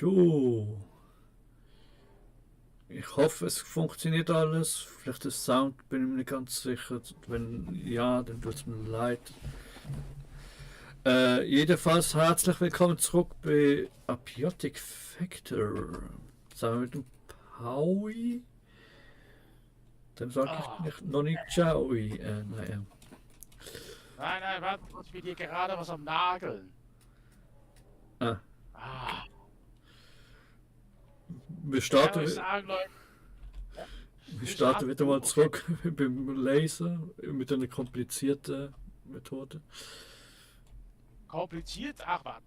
Jo. Ich hoffe, es funktioniert alles. Vielleicht der Sound, bin ich mir nicht ganz sicher. Wenn ja, dann tut es mir leid. Jedenfalls herzlich willkommen zurück bei Abiotic Factor. Zusammen mit dem Paui. Dem sage ich noch nicht Ciao. Nein, warte, ich bin hier gerade was am Nageln. Ah. Ah. Wir starten, Ja, ich sagen, Leute, wir starten wieder mal zurück beim Laser mit einer komplizierten Methode. Kompliziert? Ach was.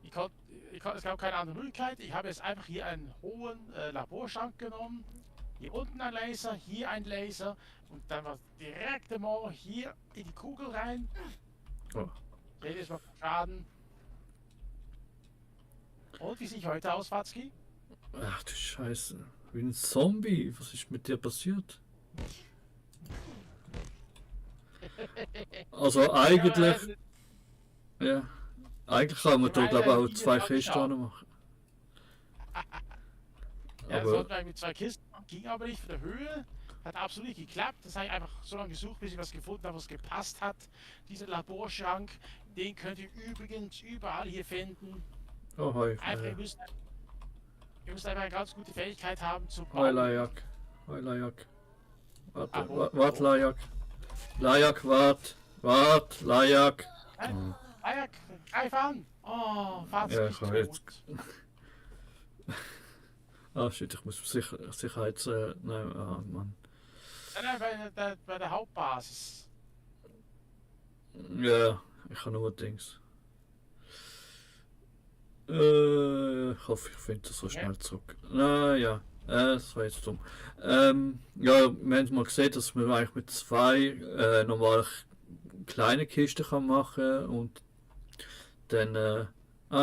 Es gab keine andere Möglichkeit. Ich habe jetzt einfach hier einen hohen Laborschrank genommen. Hier unten ein Laser, hier ein Laser und dann was direkt immer hier in die Kugel rein. Oh. Jedes Mal Schaden. Und wie sehe ich heute aus, Watzki? Ach du Scheiße. Wie ein Zombie. Was ist mit dir passiert? Also eigentlich. Ja. Eigentlich kann man da glaube ich auch zwei Kisten machen. Ja, das sollten wir mit zwei Kisten, ging aber nicht von der Höhe. Hat absolut nicht geklappt. Das habe ich einfach so lange gesucht, bis ich was gefunden habe, was gepasst hat. Dieser Laborschrank, den könnt ihr übrigens überall hier finden. Oh, hi. Einfach, ihr müsst einfach eine ganz gute Fähigkeit haben zu bauen. Hi, Lajak. Hi, Lajak. Warte, Lajak. Lajak, wart, Lajak. Lajak, greif an. Oh, Vater, ja, ist jetzt. Ah, shit, ich muss Sicherheits... nein, ah, Mann. Nein, bei der Hauptbasis. Ja, ich habe nur Dings. Ich hoffe, ich finde das so schnell zurück. Ja, das war jetzt dumm. Ja, wir haben mal gesehen, dass man eigentlich mit zwei normal kleine Kisten kann machen und dann.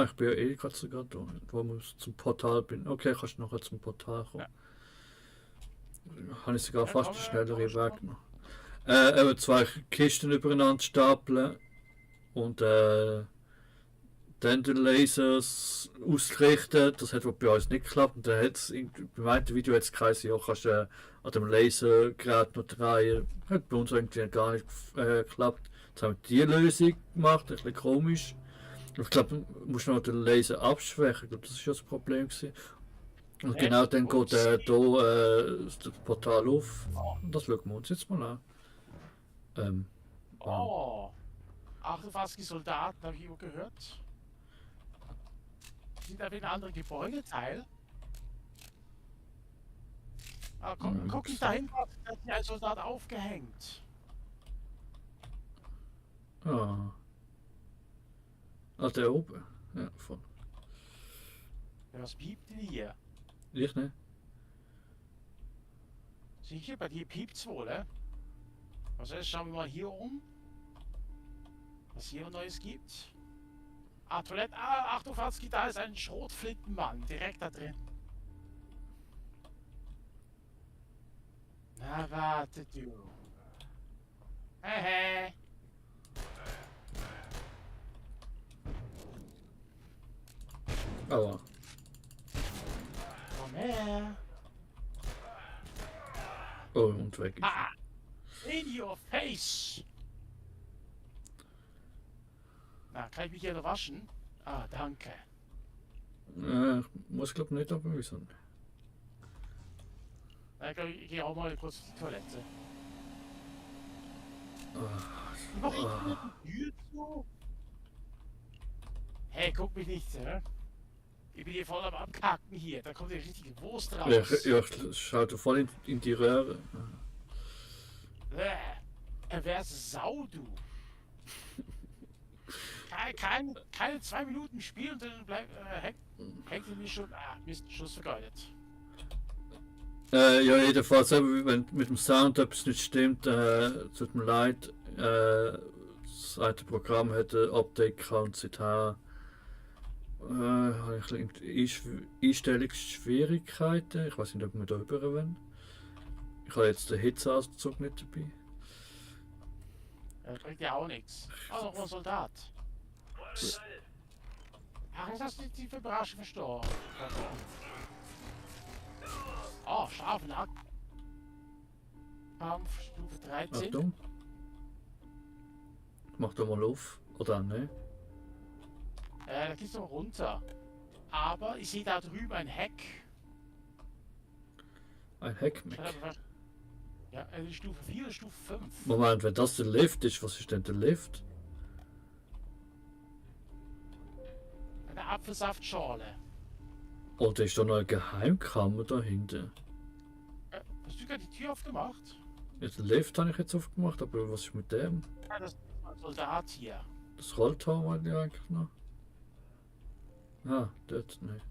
Ich bin ja eh gerade sogar da, wo ich zum Portal bin. Okay, kannst du nachher zum Portal kommen. Ja. Habe ich sogar fast einen schnelleren Weg noch. Eben zwei Kisten übereinander stapeln und dann den Lasers ausrichten. Das hat bei uns nicht geklappt. Und dann hat es beim einen Video jetzt geheißen, ja, kannst du an dem Lasergerät noch drehen. Hat bei uns irgendwie gar nicht geklappt. Jetzt haben wir die Lösung gemacht, ein bisschen komisch. Ich glaube, du musst noch den Laser abschwächen. Ich glaube, das war ja das Problem gewesen. Und genau dann geht hier das Portal auf. Und das schauen wir uns jetzt mal an. Oh, 58 Soldaten, habe ich immer gehört. Die sind auf ein anderes Gebäudeteil. Ah, guck nicht dahin, da ist ein Soldat aufgehängt. Ah. Ah, der oben. Ja, voll. Ja, was piept denn hier? Ich ne? Sicher, bei dir piept's wohl, ne? Was ist, schauen wir mal hier um. Was hier Neues gibt. Ah, Toilette. Ah, Achtung, Fatzki, da ist ein Schrotflintenmann. Direkt da drin. Na, warte, du. Hey. Aua. Komm her. Oh, und weg. Ah, in your face. Na, kann ich mich hier noch waschen? Ah, danke. Ich muss glaube nicht abwischen. Ich gehe auch mal kurz auf die Toilette. So? Hey, guck mich nicht, hä? Ich bin hier voll am Abkacken hier. Da kommt die richtige Wurst raus. Ja, schaut voll in die Röhre. Wer ist Sau, du? Keine 2 Minuten Spiel und dann hängt sie mich schon. Ah, Mist, Schuss vergeudet. Ja, jedenfalls, wenn mit dem Sound etwas nicht stimmt, tut mir leid. Das alte Programm hätte Update gehabt, seither habe ich Einstellungsschwierigkeiten. Ich weiß nicht, ob wir da rüber wollen. Ich habe jetzt den Hitzeauszug nicht dabei. Das bringt ja auch nichts. Oh, noch ein Soldat. Ach, jetzt hast du die Überraschung verstorben. Oh, scharfen Nackenkampf, Stufe 13. Achtung. Mach doch mal auf. Oder ne? Da geht's noch runter. Aber ich sehe da drüben ein Heck. Ein Heckmeck. Ja, Stufe 4 oder Stufe 5? Moment, wenn das der Lift ist, was ist denn der Lift? Eine Apfelsaftschorle. Oder ist da noch eine Geheimkammer dahinter? Hast du gerade die Tür aufgemacht? Ja, den Lift habe ich jetzt aufgemacht, aber was ist mit dem? Ja, das ist ein Soldat hier. Das Rolltor war ja eigentlich noch. Ah, dort nicht.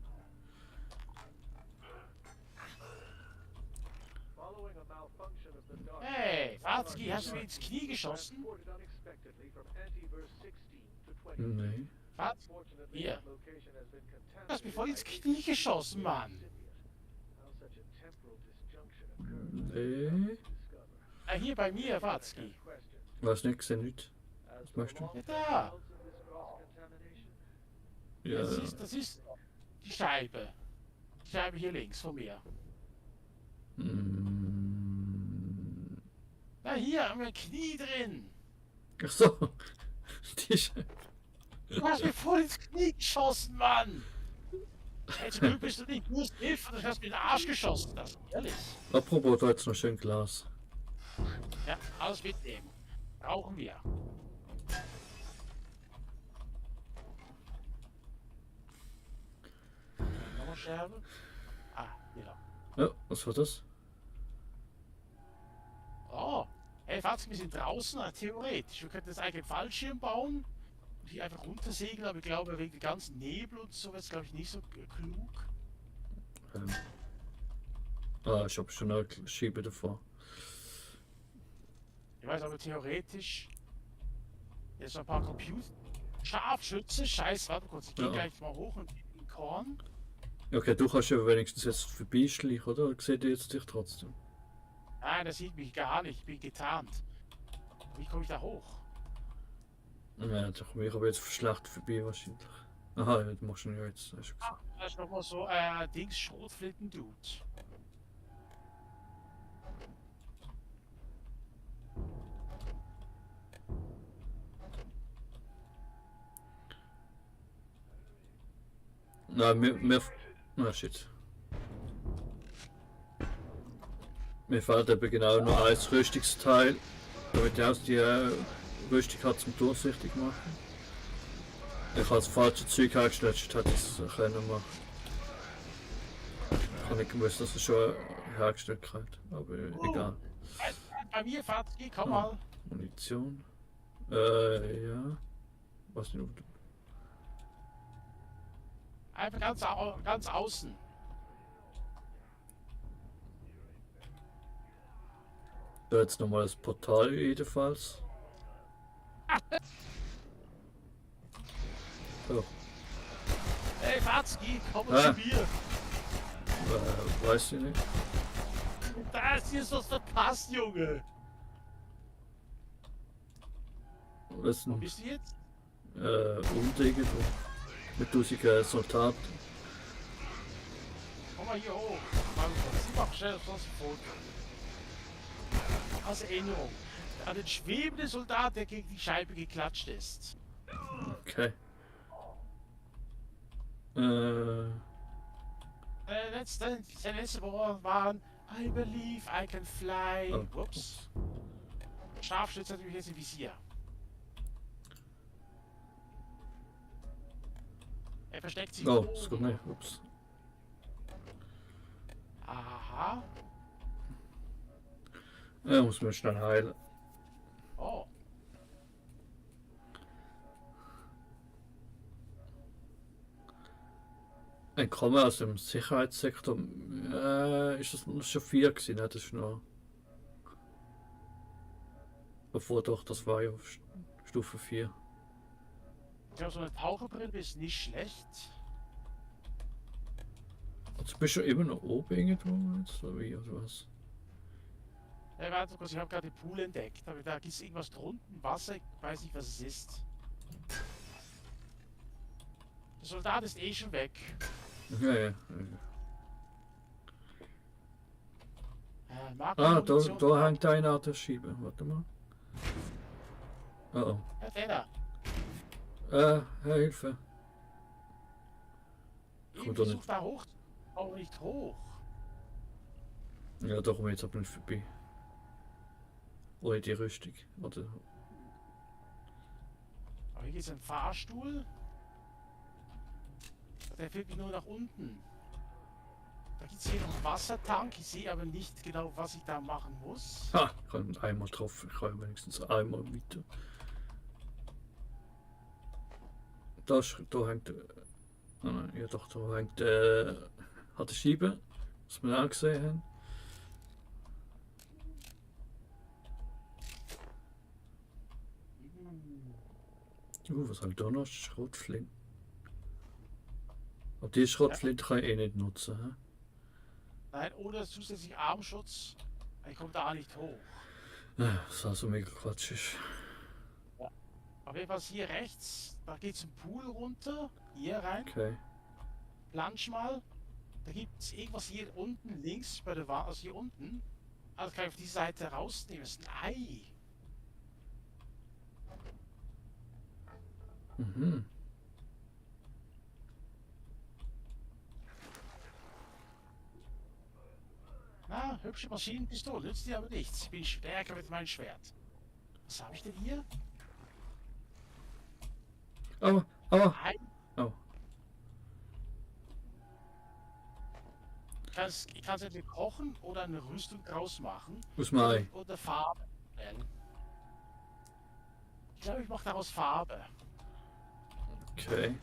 Hey, Watzki, hast du mir ins Knie geschossen? Nee. Was? Hier. Du hast mir voll ins Knie geschossen, Mann. Nee. Hier bei mir, Watzki. Weiß nicht, sehe nicht. Was möchtest du? Ja, da. Ja. Das ist die Scheibe. Die Scheibe hier links von mir. Mm. Na, hier haben wir ein Knie drin. Ach so. Die Du hast mir voll ins Knie geschossen, Mann. Hey, zum Glück bist du nicht nur Hilfe, du hast mir in den Arsch geschossen. Das ist ehrlich. Apropos, da jetzt noch schön Glas. Ja, alles mitnehmen. Brauchen wir. Noch Scherbe? Ah, hier noch. Ja, was war das? Oh, hey, Fatz, wir sind draußen, theoretisch. Wir könnten jetzt eigentlich einen Fallschirm bauen und hier einfach runtersegeln, aber ich glaube, wegen dem ganzen Nebel und so wird es, glaube ich, nicht so klug. Ich habe schon eine Schiebe davor. Ich weiß aber theoretisch. Jetzt noch ein paar Computer. Scharfschütze, scheiß, warte kurz, ich gehe Ja. gleich mal hoch und in Korn. Okay, du kannst ja wenigstens jetzt vorbeischleichen, oder? Oder seht ihr jetzt dich trotzdem? Nein, das sieht mich gar nicht, ich bin getarnt. Wie komme ich da hoch? Ja, da komme ich aber jetzt schlecht vorbei wahrscheinlich. Aha, ja, du machst ihn ja jetzt, hast du gesagt. Da ist nochmal so, Dings, Schrotflinten-Dude. Nein, na shit. Mir fehlt eben genau noch ein Rüstungsteil, damit ich aus die Rüstung hat zum durchsichtig machen. Ich habe das falsche Zeug hergestellt, statt hätte ich es können machen. Ich habe nicht gewusst, dass es schon hergestellt hat, aber egal. Bei mir, Fatki, komm Oh. mal. Munition. Ja. Was nicht, ob du. Einfach ganz außen. Da jetzt nochmal das Portal jedenfalls. So, Hey, Fatski, komm mal zu mir. weiß ich nicht. Da ist hier was verpasst, Junge. Was ist Wo denn bist du jetzt? unten irgendwo? Mit 1000 Soldaten. Komm mal hier hoch. Ich mach schnell das Foto. Als Erinnerung an den schwebenden Soldat, der gegen die Scheibe geklatscht ist. Okay. Seine letzte Worte waren I believe I can fly. Oh. Ups. Scharfschütze natürlich jetzt im Visier. Er versteckt sich Oh, oben. ist gut, ne? Ups. Aha. Er muss mir schnell heilen. Oh. Ein Kommen aus dem Sicherheitssektor. Ist das schon 4 gewesen? Ne? Das ist noch. Bevor doch, das war ja Stufe 4. Ich glaube, so eine Taucherbrille ist nicht schlecht. Also bist du immer noch oben irgendwo jetzt? Oder wie, oder was? Ja, warte kurz, ich habe gerade den Pool entdeckt. Aber da gibt es irgendwas drunten, Wasser, ich weiß nicht, was es ist. Das Soldat ist eh schon weg. Ja, ja. Ah, da hängt einer an der Scheibe. Warte mal. Oh oh. Ja, der da. Hilfe. Ich Kommt doch versuch nicht. da hoch. Aber nicht hoch. Ja, da kommen wir jetzt aber nicht vorbei. Ohne die Rüstung. Oder? Aber hier ist ein Fahrstuhl. Der führt mich nur nach unten. Da gibt es hier noch einen Wassertank. Ich sehe aber nicht genau, was ich da machen muss. Ha! Ich habe ihn einmal getroffen. Ich kann wenigstens einmal weiter. Da hängt. Oh nein, ja doch, da hängt. Hat die Scheibe. Was wir auch gesehen haben. Was habe ich da noch? Schrotflinte. Aber die Schrotflinte kann ich eh nicht nutzen. He? Nein, ohne zusätzlichen Armschutz. Ich komme da nicht hoch. Was also mega Quatsch ist. Auf jeden Fall hier rechts, da geht es im Pool runter. Hier rein. Okay. Plansch mal. Da gibt es irgendwas hier unten links bei der Wand. Also hier unten. Also kann ich auf die Seite rausnehmen. Das ist ein Ei. Mhm. Na, hübsche Maschinenpistole, nützt dir aber nichts. Ich bin stärker mit meinem Schwert. Was habe ich denn hier? Aber. Ein. Oh. Ich kann es entweder kochen oder eine Rüstung draus machen. Aus dem Ei. Oder Farbe. Ich glaube, ich mache daraus Farbe. Okay.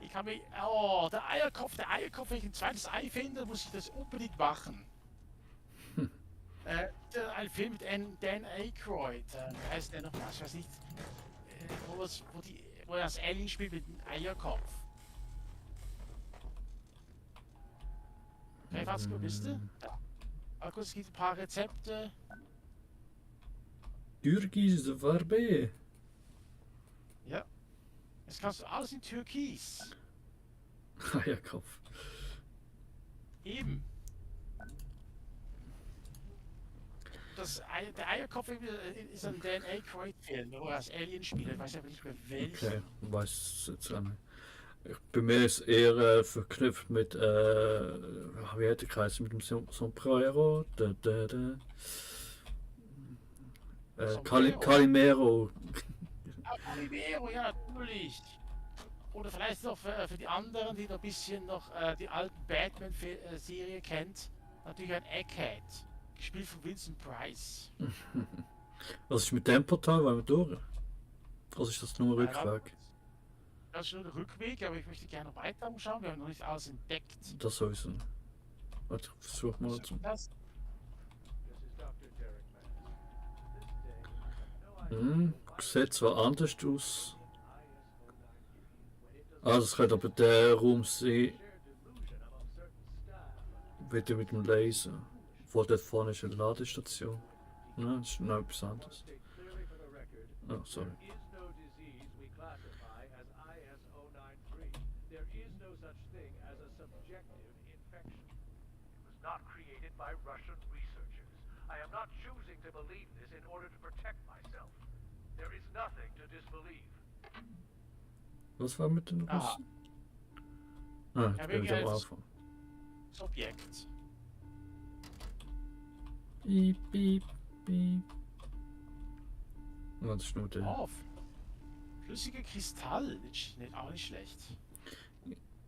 Ich kann mir. Oh, der Eierkopf, wenn ich ein zweites Ei finde, muss ich das unbedingt machen. Ein Film mit Dan Aykroyd. Wie heißt der noch? Ich weiß nicht. Wo er das Alien spielt mit dem Eierkopf. Okay, was Liste? Ja. Aber gut, es gibt ein paar Rezepte. Türkische Farbe. Ja. Jetzt kannst du alles in Türkis. Eierkopf. Eben. Der Eierkopf ist ein Dan Aykroyd-Film, wo er als Alien spielt. Ich weiß aber nicht mehr welchen. Okay, weiß es jetzt auch nicht. Bei mir ist eher verknüpft mit, wie hätte ich heißen, mit dem Sombrero. Sombrero? Calimero. Ah, Calimero, ja, natürlich. Oder vielleicht noch für die anderen, die noch ein bisschen noch die alten Batman-Serie kennt, natürlich ein Egghead. Gespielt von Vincent Price. Was ist mit dem Portal? Wollen wir durch? Also ist das nur ein Rückweg? Das ist nur der Rückweg, aber ich möchte gerne weiter umschauen. Wir haben noch nicht alles entdeckt. Das sowieso. Warte, ich versuch mal zu. Sieht zwar anders aus. Ah, das könnte aber der Raum sein. Wieder mit dem Laser. Wo dort vorne ist eine Ladestation. Nein, das ist noch etwas anderes. Oh, sorry. Russian researchers. I am not choosing to believe this in order to protect myself. There is nothing to disbelieve. Was war mit den Russen? Ah, ich bin wieder am Anfang. Das Objekt. Piep, piep, piep. Das ist nur der. Auf. Flüssiger Kristall. Auch nicht schlecht.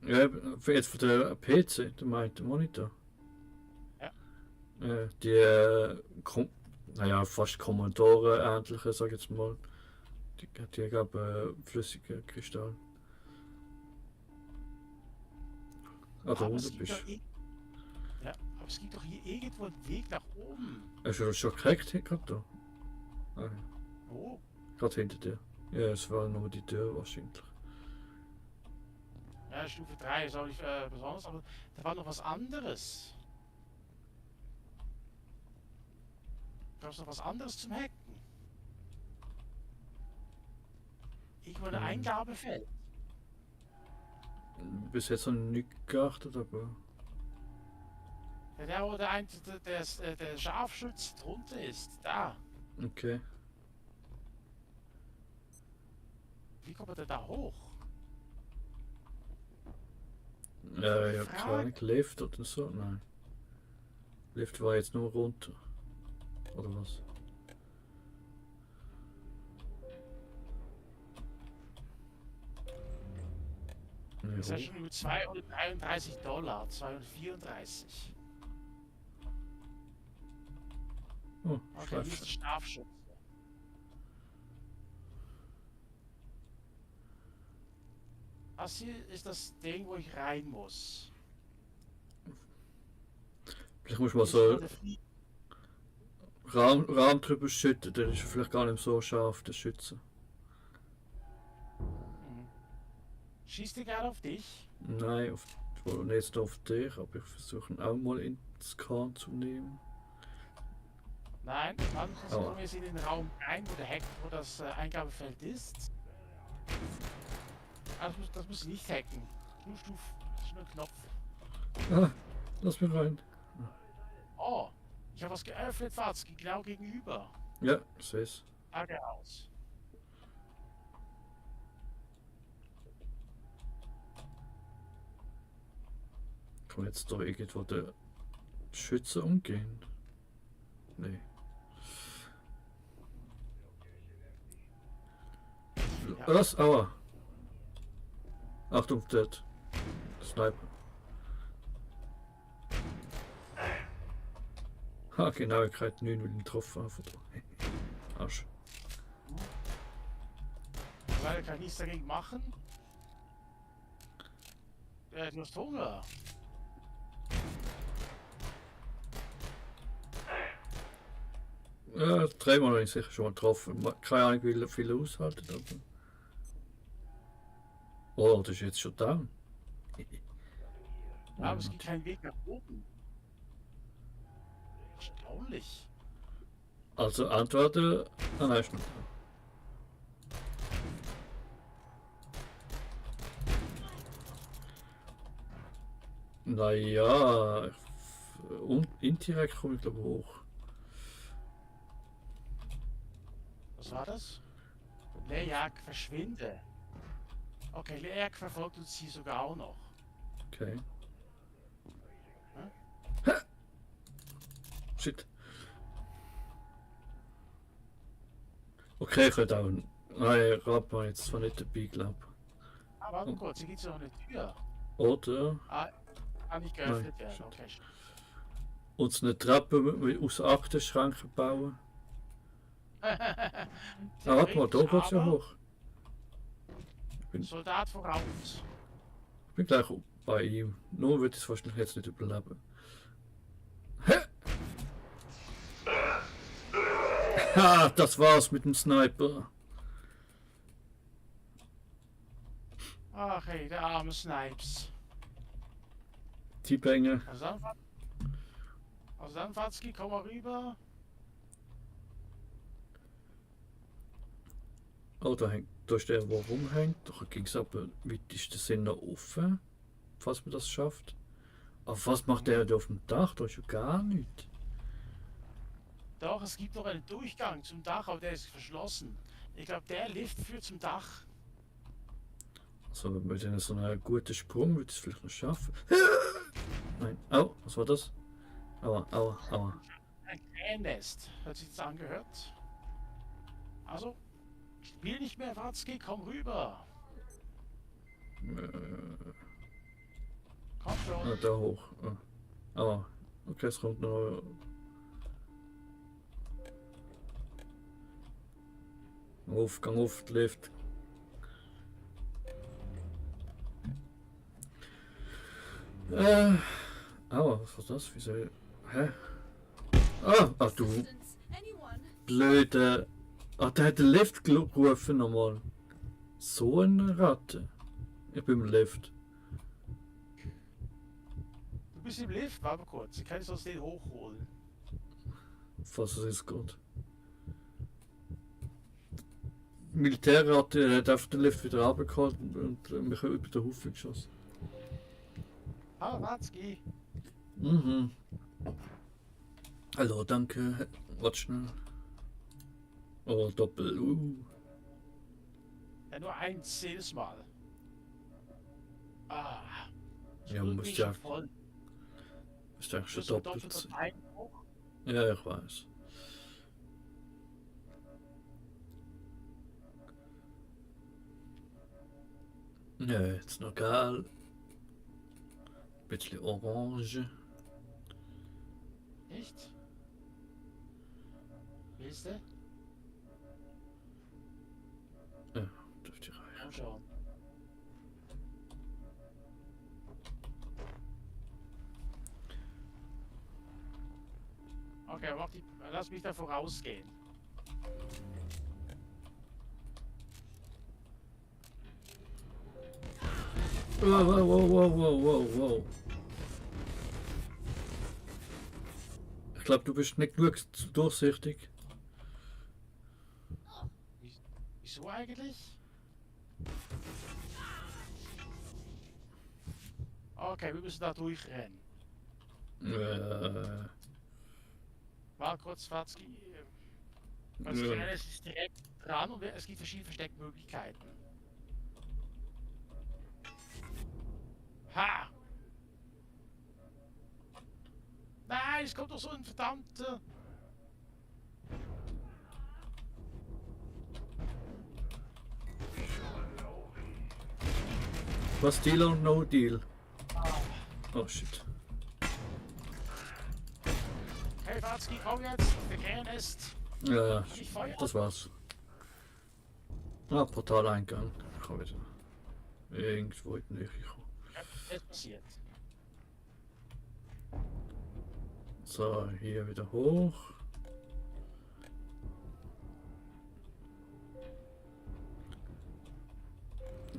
Ja, jetzt für den PC, der meint der Monitor. Die naja, fast Kommentare ähnliche, sag ich jetzt mal. Die geben flüssige Kristall. Ah, da unten bist du. Ja, aber es gibt doch hier irgendwo einen Weg nach oben. Hast du das schon gekriegt gerade da? Ah, Wo? gerade hinter dir. Ja, es war nur die Tür wahrscheinlich. Ja, Stufe 3 ist auch nicht besonders, aber da war noch was anderes. Gab es noch was anderes zum Hacken? Irgendwo ein Eingabefeld. bis jetzt noch nicht geachtet, aber. Ja, der, wo der Scharfschütze drunter ist. Da. Okay. Wie kommt er da hoch? Ich habe Frage. keine Ahnung, Lift oder so? Nein. Lift war jetzt nur runter. Oder was? Nee, Das ist ja hoch. schon über $233, 234. Oh, Okay, hier ist der Schleifstein. Scharfschütze. Das hier ist das Ding, wo ich rein muss. Vielleicht muss man Ich so wollte fliegen. Raum drüber schütten, der ist vielleicht gar nicht so scharf, der Schütze. Mhm. Schießt der gerade auf dich? Nein, jetzt auf dich, aber ich versuche ihn auch mal ins Kahn zu nehmen. Nein, dann Aua. kommen wir jetzt in den Raum rein, wo der Hack, wo das Eingabefeld ist. Ah, das muss ich nicht hacken. Das ist nur ein Knopf. Ah, lass mich rein. Oh, ich habe was geöffnet, Watzki, genau gegenüber. Ja, ich sehe es. Lagerhaus. Kann man jetzt da irgendwo der Schütze umgehen? Nee. Ja. Was? Aua. Achtung, der Sniper. Ha, Genauigkeit 9 mit dem getroffen. Einfach da. Arsch. Weil kann ich nichts dagegen machen. Du hast Hunger. Ja, dreimal habe ich sicher schon mal getroffen. Keine Ahnung, wie viel er aushaltet, aber. Oh, das ist jetzt schon down. Ja, aber es gibt keinen Weg nach oben. Erstaunlich. Also entweder. Ah, nein, ist nicht. Naja, und indirekt komme ich glaube hoch. Was war das? Leyak, verschwinde. Okay, Leyak verfolgt uns hier sogar auch noch. Okay. Hä? Shit. Okay, ich könnte auch. Nein, Rab war jetzt zwar nicht dabei, glaube Ah, warte kurz, hier gibt es noch eine Tür. Oder Ah, kann nicht geöffnet Nein, werden. shit. Okay. uns eine Treppe aus Aktenschränken bauen. Ah, warte mal, da geht's ja hoch. Soldat voraus. Ich bin gleich bei ihm. Nur wird es wahrscheinlich jetzt nicht überleben. Hä? Ha, das war's mit dem Sniper. Ach hey, der arme Snipes. T-Banger. Also dann, Watzki, komm mal rüber. Oh, da ist der, wo rumhängt. Da ging es aber, wie ist der Sinn noch offen? Falls man das schafft. Aber was macht der da auf dem Dach? Da ist ja gar nichts. Doch, es gibt noch einen Durchgang zum Dach, aber der ist verschlossen. Ich glaube, der Lift führt zum Dach. Also mit so einem guten Sprung würde ich es vielleicht noch schaffen. Nein. Au, was war das? Aua, aua, aua. Ein Krähennest. Hat sich das angehört? Also, spiel nicht mehr, Watzki, komm rüber. Komm schon. Da hoch. Aua. Okay, es kommt noch. Gang auf, Lift. Aua, was war das? Wieso? Hä? Ah, du blöde. Ah, der hat den Lift gerufen nochmal. So eine Ratte. Ich bin im Lift. Du bist im Lift, warte kurz. Ich kann es aus den hochholen. Falls es ist gut. Militärratte hat auf den Lift wieder runtergeholt und mich über den Haufen geschossen. Watzki. Mhm. Hallo, danke. Warte schnell. Oh, Doppel. Ja, nur eins jedes Mal. Ah. Ja, Spült musst mich ja, schon voll. ist ja schon Plus ein doppelt. doppelter Einbruch. Ja, ich weiß. Ja, jetzt noch geil. Bisschen orange. Nicht? Willst du? Ja, dürfte reichen. Komm schon. Okay, lass mich da vorausgehen. Wow, wow, wow, wow, wow, wow, wow. Ich glaube, du bist nicht genug durchsichtig. Wieso eigentlich? Okay, wir müssen da durchrennen. Mal kurz, Watzki. Das Ja. Rennen ist direkt dran und es gibt verschiedene Versteckmöglichkeiten. Ha! Nein, es kommt doch so ein verdammter... Was Deal or No Deal? Oh shit. Hey Watzki, komm jetzt, der Kern ist... Ja, Ich feuer. das war's. Ah, Portaleingang. Ich kann wieder irgendwo in die Nähe kommen. Was ist passiert? So, hier wieder hoch.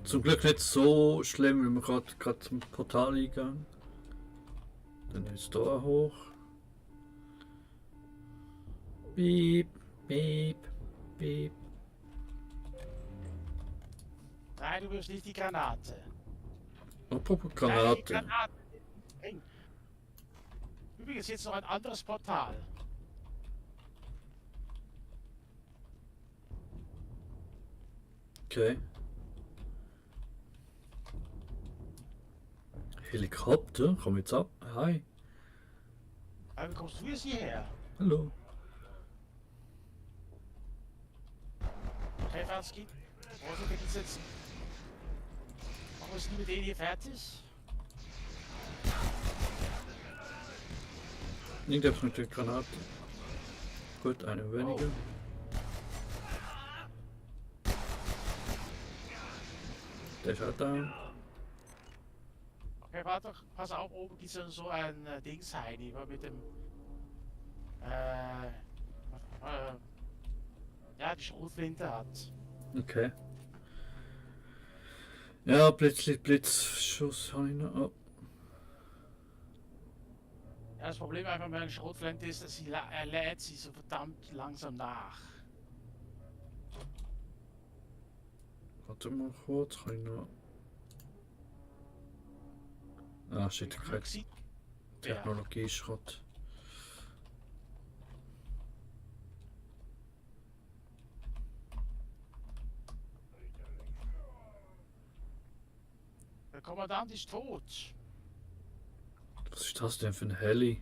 Zum Glück nicht so schlimm, wie wir gerade zum Portaleingang. Dann ist da hoch. Piep, piep, piep. Nein, du wirst nicht die Granate. Apropos Nein, die Granate. Granate. Hey. Übrigens jetzt noch ein anderes Portal. Okay. Helikopter, komm jetzt ab. Hi. Aber wie kommst du jetzt hierher? Hallo. Hey Watzki, wo sind wir jetzt? Machen wir es nie mit denen hier fertig? Irgendetwas mit der Granate. Gut, eine weniger. Der ist auch down. Okay, warte, pass auf, oben gibt es so ein Dings-Heini, mit dem... ja, die Schrotflinte hat. Okay. Ja, Blitzschuss habe ich noch. Oh. Ja, das Problem einfach mit einer Schrotflinte ist, dass er lädt sie so verdammt langsam nach. Warte mal kurz, kann ich noch. Ah, shit, kein Glück sieht wer. Technologieschrott. Der Kommandant ist tot. Was ist das denn für ein Heli?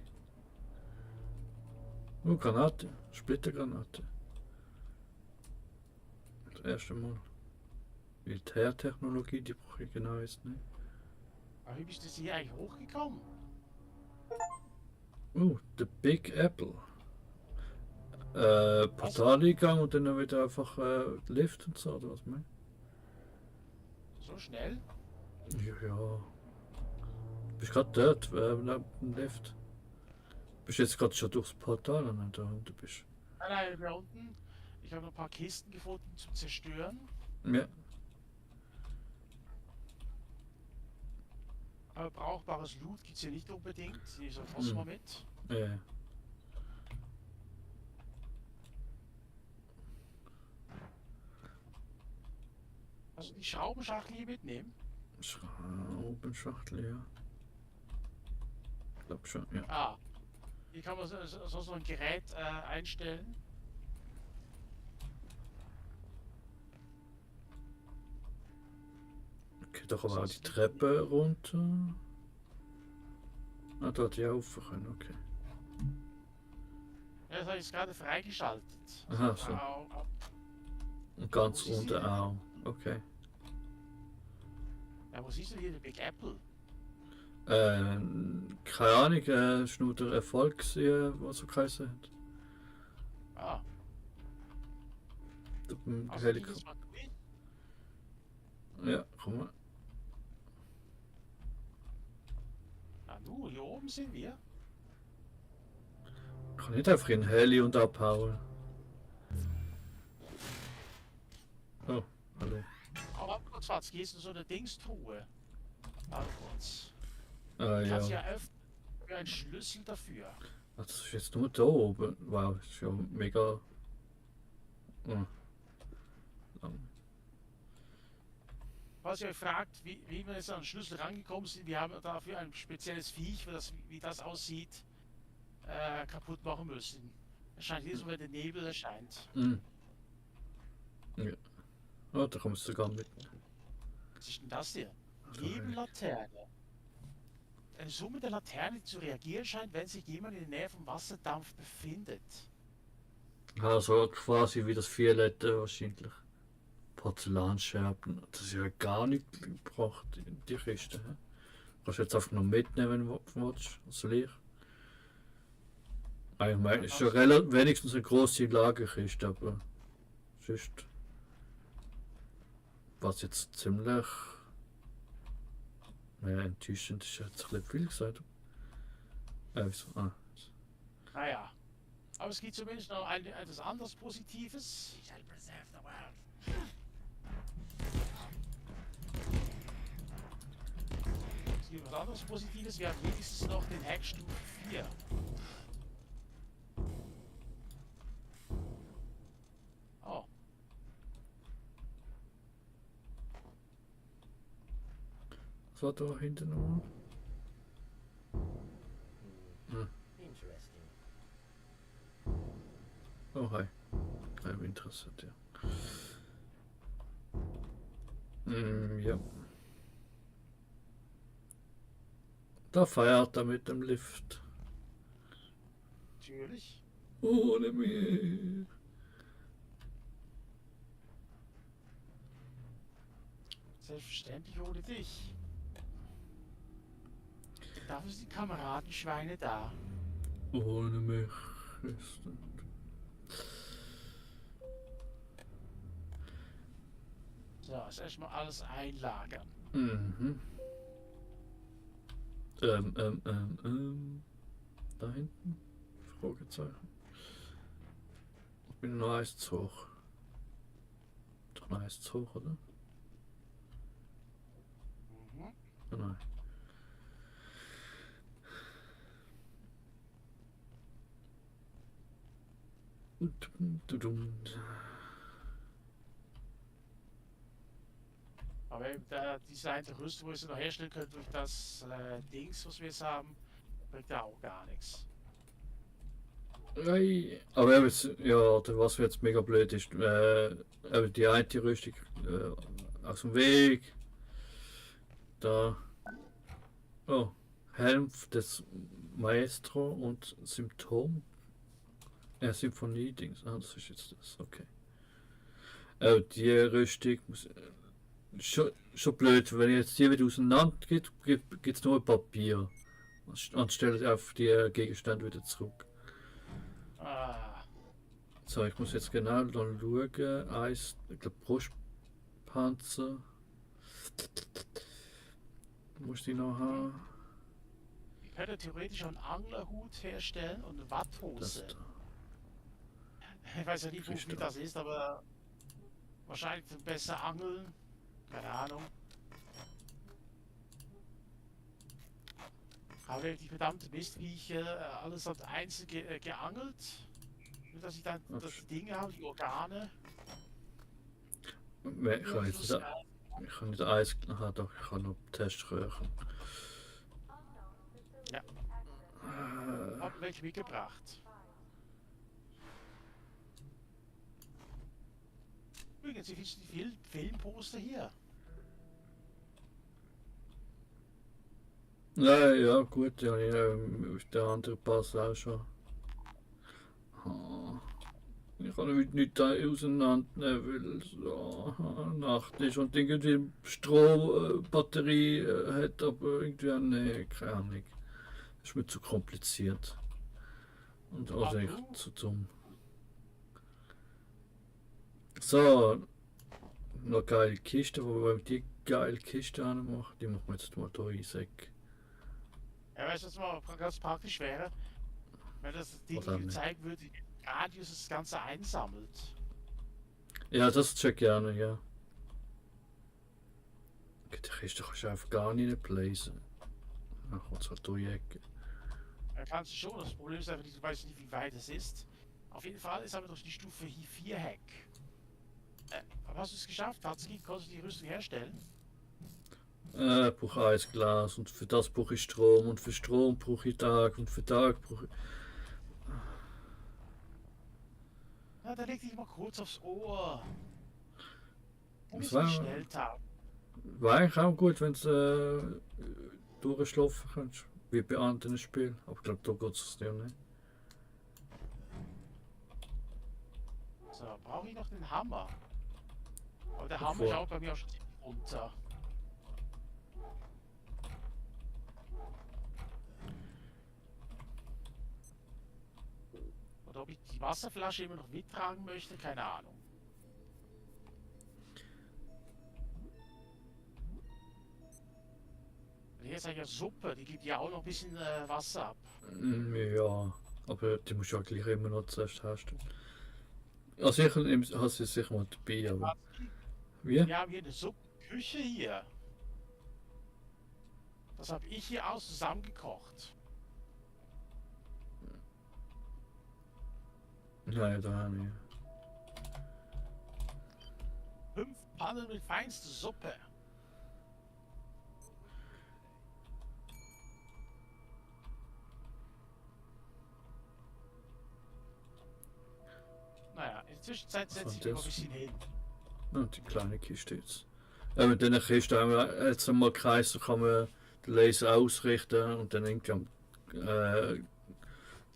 Oh, Granate. Splittergranate. Das erste Mal. Militärtechnologie, die brauche ich genau jetzt nicht. Aber wie bist du hier eigentlich hochgekommen? Oh, the Big Apple. Portaleingang und dann wieder einfach Lift und so, oder was meinst So schnell? du? Ja. Bist gerade dort, neben dem Lift. Bist jetzt gerade schon durchs Portal und da unten bist. Nein, wir unten. Ich habe noch ein paar Kisten gefunden zum Zerstören. Ja. Aber brauchbares Loot gibt es hier nicht unbedingt. Die soll trotzdem mal mit. Ja. Also die Schraubenschachtel hier mitnehmen. Schraubenschachtel, ja. Ich glaube schon, ja. Ah, hier kann man so ein Gerät einstellen. Okay, da kann man auch die Treppe runter. Ah, da hat die auch können, okay. Ja, das habe ich gerade freigeschaltet. Aha, so. Und ganz Wo ist unten sie? auch. Okay. Ja, wo siehst du hier den Big Apple? Keine Ahnung, ist nur der Erfolg gesehen, was so geheißen hat. Ah, Der also Helikopter. dieses Mal durch. Ja, komm mal. Ah, nu, hier oben sind wir. Ich kann nicht einfach in Heli und abhauen. Oh, hallo. Aber kurz, was gehst du in so eine Dingstruhe? Warte kurz. Ah, Ich kann sie ja. ja öffnen. Für einen Schlüssel dafür. Ach, das ist jetzt nur da oben. Wow, das ist ja mega. Lang. Falls ihr euch fragt, wie wir jetzt an den Schlüssel rangekommen sind, wir haben dafür ein spezielles Viech, wie das aussieht, kaputt machen müssen. Erscheint jedes Mal, wenn der Nebel erscheint. Mhm. Ja. Oh, da kommst du sogar mit. Was ist denn das hier? Ach, Nebellaterne. Eine summende Laterne, die zu reagieren scheint, wenn sich jemand in der Nähe vom Wasserdampf befindet. Also quasi wie das Violette wahrscheinlich. Porzellanscherben. Das ist ja gar nicht gebracht in die Kiste. He? Kannst du jetzt einfach noch mitnehmen, wenn du willst. Das Licht. Eigentlich ist schon wenigstens eine große Lagerkiste, aber sonst. Was jetzt ziemlich. Naja, enttäuschend ist jetzt ein bisschen viel gesagt. Wieso? Ah. Naja. Aber es gibt zumindest noch etwas anderes Positives. Es gibt was anderes Positives. Wir haben wenigstens noch den Hackstufe 4. Oh. Was war da hinten nochmal? Interesting. Oh, hi. Ja, bin interessiert, ja. Ja. Da feiert er mit dem Lift. Natürlich. Ohne mich. Selbstverständlich ohne dich. Dafür sind die Kameradenschweine da. Ohne mich ist So, jetzt erstmal alles einlagern. Mhm. Da hinten? Fragezeichen. Ich bin noch eins zu hoch. Doch noch eins zu hoch, oder? Mhm. Oh nein. Aber eben diese eine Rüstung, wo ihr sie noch herstellen könnt durch das Dings, was wir jetzt haben, bringt da auch gar nichts. Ei, aber ja, was jetzt mega blöd ist, eben die eine Rüstung aus dem Weg. Da. Oh, Helm des Maestro und Symptom. Symphonie-Dings. Ah, das ist jetzt das, okay. Die Rüstung muss. Schon blöd, wenn ich jetzt die wieder auseinander geht, gibt es nur Papier. Anstelle auf die Gegenstände wieder zurück. Ah, So, ich muss jetzt genau dann schauen. Eins, ich glaube Brustpanzer. Muss die noch haben? ich könnte theoretisch einen Anglerhut herstellen und eine Das Watthose. da. Ich weiß ja nicht, Ist wie da. das ist, aber wahrscheinlich besser angeln. Keine Ahnung. Aber die verdammte Mistviecher, alles hat einzeln geangelt. Nur dass ich dann dass die Dinge habe, die Organe. Ich kann jetzt nicht, ich kann nicht Eis. Aha, doch, ich kann noch Teströhren. Ja. hab welche mitgebracht. Übrigens, wie findest du die Filmposter hier? Ja, gut, ja, der andere Pass auch schon. Ah, ich kann heute nicht da auseinandernehmen, weil es Nacht ist und irgendwie Strombatterie hat, aber irgendwie auch nicht, keine Ahnung. Das ist mir zu kompliziert. Und also ich zu dumm. So, noch geile Kiste, wo wir die geile Kiste anmachen, die machen wir jetzt mal hier einsäcken. Ja, weißt du, was mal ganz praktisch wäre? Wenn das Ding Oder nicht? gezeigt wird, wie Radius das Ganze einsammelt. Ja, das check gerne, ja. Die Kiste kannst du einfach gar nicht placen. Ach, was hat die Ecke? Da kannst du schon, das Problem ist einfach, du weißt nicht, wie weit es ist. Auf jeden Fall ist aber durch die Stufe 4 Hack. Aber hast du es geschafft? Tatsächlich konntest du die Rüstung herstellen? Ich brauche Eisglas und für das brauche ich Strom und für Strom brauche ich Tag und für Tag brauche ich... Na, dann leg dich mal kurz aufs Ohr. Wo Das wir war- es gestellt haben. Wäre eigentlich auch gut, wenn du durchschlafen kannst, wie bei anderen Spielen. Aber ich glaube, da geht es ja nicht. So, brauche ich noch den Hammer. Aber der Bevor- Hammer schaut bei mir auch schon ziemlich runter. Oder ob ich die Wasserflasche immer noch mittragen möchte, keine Ahnung. Hier ist eigentlich Suppe, die gibt ja auch noch ein bisschen Wasser ab. Ja, aber die musst du ja gleich immer noch zuerst herstellen. Also ich habe sie sicher mal dabei, aber... Wie? Wir haben hier eine Suppenküche hier. Das habe ich hier aus zusammengekocht. Nein, da nicht. 5 Pannen mit feinster Suppe. Naja, in der Zwischenzeit setze ich mich mal ein bisschen hin. Und die kleine Kiste jetzt. Mit diesen Kisten haben wir jetzt einmal Kreis, da kann man den Laser ausrichten und dann irgendwie am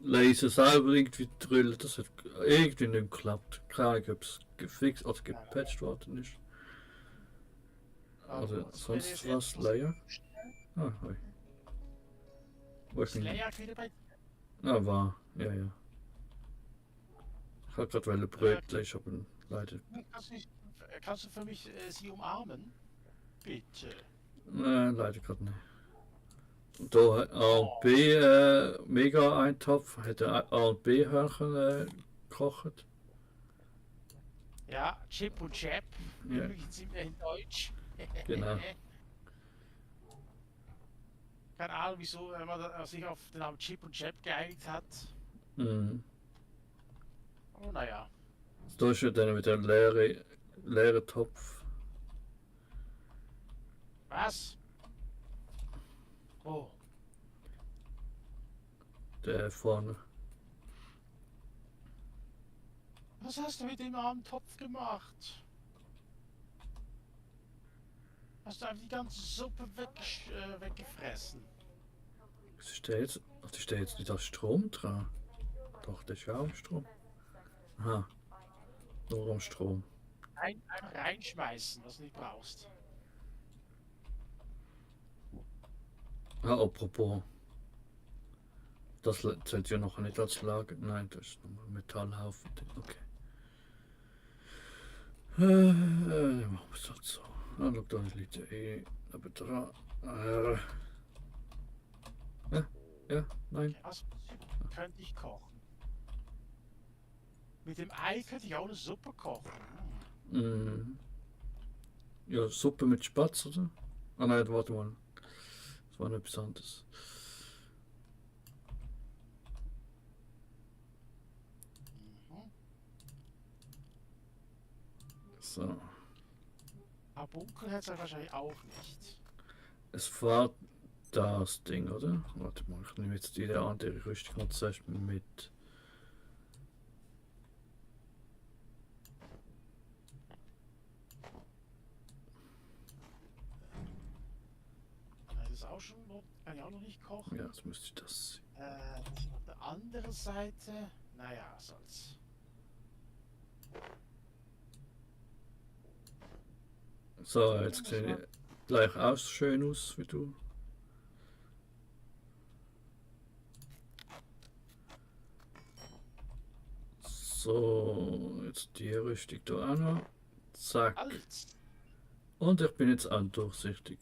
Laser selber irgendwie drüllen. Das hat irgendwie nicht geklappt. Keine Ahnung, ob es gefixt oder gepatcht worden ist. Also sonst was Layer? Ah, hoi. Wo ist Ist mein... Leia wieder bei dir? Ah, war. Ja, ja. Ich habe gerade Brötchen, ich habe leider... Kannst du für mich sie umarmen? Bitte. Nein, leider gerade nicht. Und da hat A und B mega Eintopf, hat er A und B Hörnchen gekocht. Ja, Chip und Chap. Ja. Übrigens sind wir in Deutsch. Genau. Keine Ahnung, wieso man sich auf den Namen Chip und Chap geeinigt hat. Mhm. Oh, naja. Da ist ja dann wieder ein leerer Topf. Was? Oh, Der vorne. was hast du mit dem armen Topf gemacht? Hast du einfach die ganze Suppe weggefressen? Was ist der jetzt? Ach, ist der jetzt nicht als Strom dran? Doch, der ist ja auch am Strom. Aha. Nur am Strom. Einfach reinschmeißen, was du nicht brauchst. Ah, apropos. Das zählt ja noch nicht als Lager. Nein, das ist nochmal Metallhaufen. Okay. Dann machen wir es halt so. Ah, schau, da liegt der neben dran. Ja, nein. Was könnte ich kochen? Mit dem Ei könnte ich auch eine Suppe kochen. Mm. Ja, Suppe mit Spatz, oder? Ah nein, warte mal. Das war noch etwas anderes. Mhm. So. Arbunkel hätte es wahrscheinlich auch nicht. Es war das Ding, oder? Warte mal, ich nehme jetzt die andere Rüstung mal zuerst mit. Das ist auch schon noch, kann ich auch noch nicht kochen. Ja, jetzt müsste ich das. Das ist auf der anderen Seite. Naja, soll's. So, jetzt sehe ich gleich aus schön aus wie du. So, jetzt die Rüstung da auch noch. Zack. Alt. Und ich bin jetzt undurchsichtig.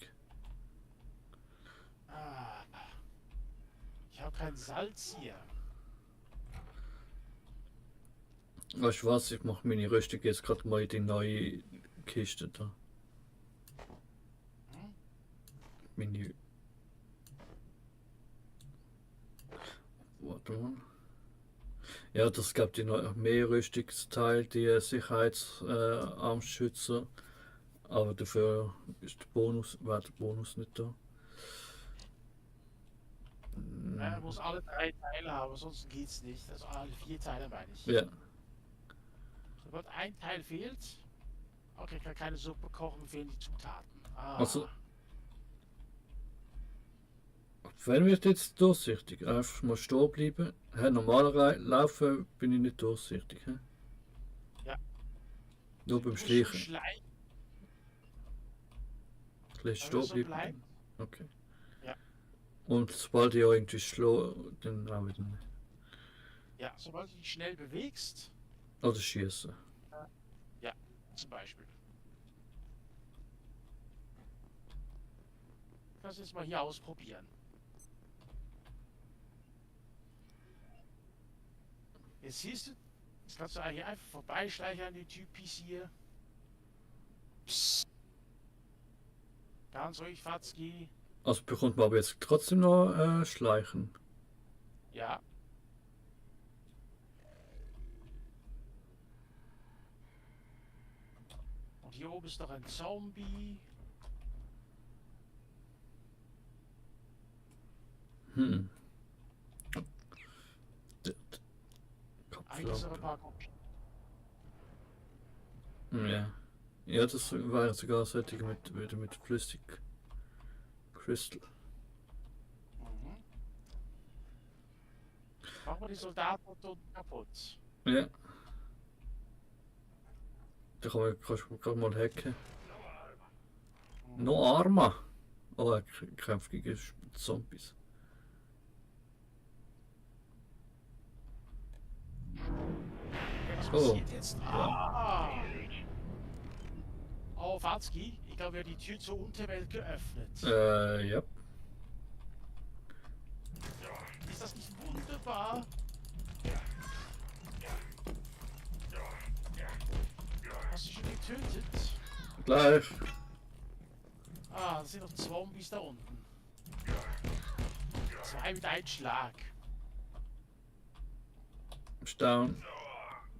Ah. Ich habe kein Salz hier. Weißt du was? Ich mache meine Rüstung jetzt gerade mal in die neue Kiste da. Hm? Meine. Warte mal. Ja, das gab die noch mehr Rüstungsteil, die Sicherheitsarmschützer. Aber dafür ist der Bonus, war der Bonus nicht da. Er muss alle 3 Teile haben, sonst geht's nicht. Also alle 4 Teile meine ich. Ja, Sobald ein Teil fehlt, okay, ich kann keine Suppe kochen, fehlen die Zutaten. Ah. also. Wenn wir jetzt durchsichtig, einfach mal stehen bleiben. Hey, normalerweise laufen bin ich nicht durchsichtig. He? Ja. Nur Du beim musst Schleichen. schleichen. Ein bisschen Aber stehen so bleiben. bleibt. Okay. Ja. Und sobald ich irgendwie schlage, dann auch wieder nicht. Ja, sobald du dich schnell bewegst, Oder schießen. zum Beispiel. Kannst du jetzt mal hier ausprobieren. Jetzt siehst du, jetzt kannst du hier einfach vorbeischleichen an die Typis hier. Psst. Ganz ruhig, Fatzki. Also bekommt man aber jetzt trotzdem noch Schleichen. Ja. Und hier oben ist noch ein Zombie. Hm. Eigentlich ist aber Kopflampe. ein paar Ja. Ja, das war sogar solche mit, wieder mit Flüssig. Crystal. Mhm. Machen wir die Soldaten unten kaputt. Ja. Da kannst du gerade mal hacken. Mhm. Noch Arma. Oh, er kämpft gegen Zombies. Okay, was Oh. passiert jetzt? Ah! Oh, Fatzki, ich glaube, wir haben die Tür zur Unterwelt geöffnet. Ja. Ist das nicht wunderbar? Hast du schon getötet? Gleich. Ah, es sind noch Zombies da unten. 2 mit einem Schlag. Staun.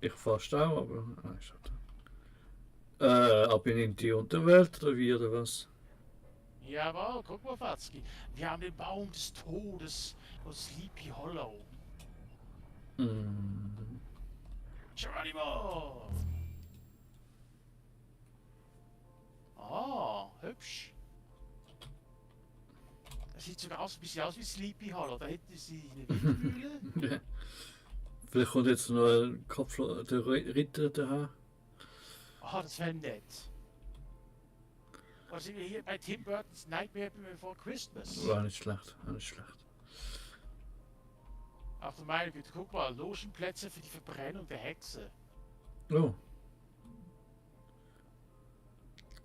Ich fahr Stau, aber. Ah, ist halt. Ab in die Unterwelt oder wie oder was? Jawohl, guck mal, Fatzki. Wir haben den Baum des Todes aus Sleepy Hollow. Hm. Geronimo! Oh, hübsch. Das sieht sogar aus, ein bisschen aus wie Sleepy Hollow. Da hinten ist eine Windmühle. Ja. Vielleicht kommt jetzt noch ein Kopf der Ritter daher. Oh, das wäre nett. Was sind wir hier bei Tim Burton's Nightmare Before Christmas? War nicht schlecht, war nicht schlecht. Ach du meine Güte, guck mal, Logenplätze für die Verbrennung der Hexe. Oh.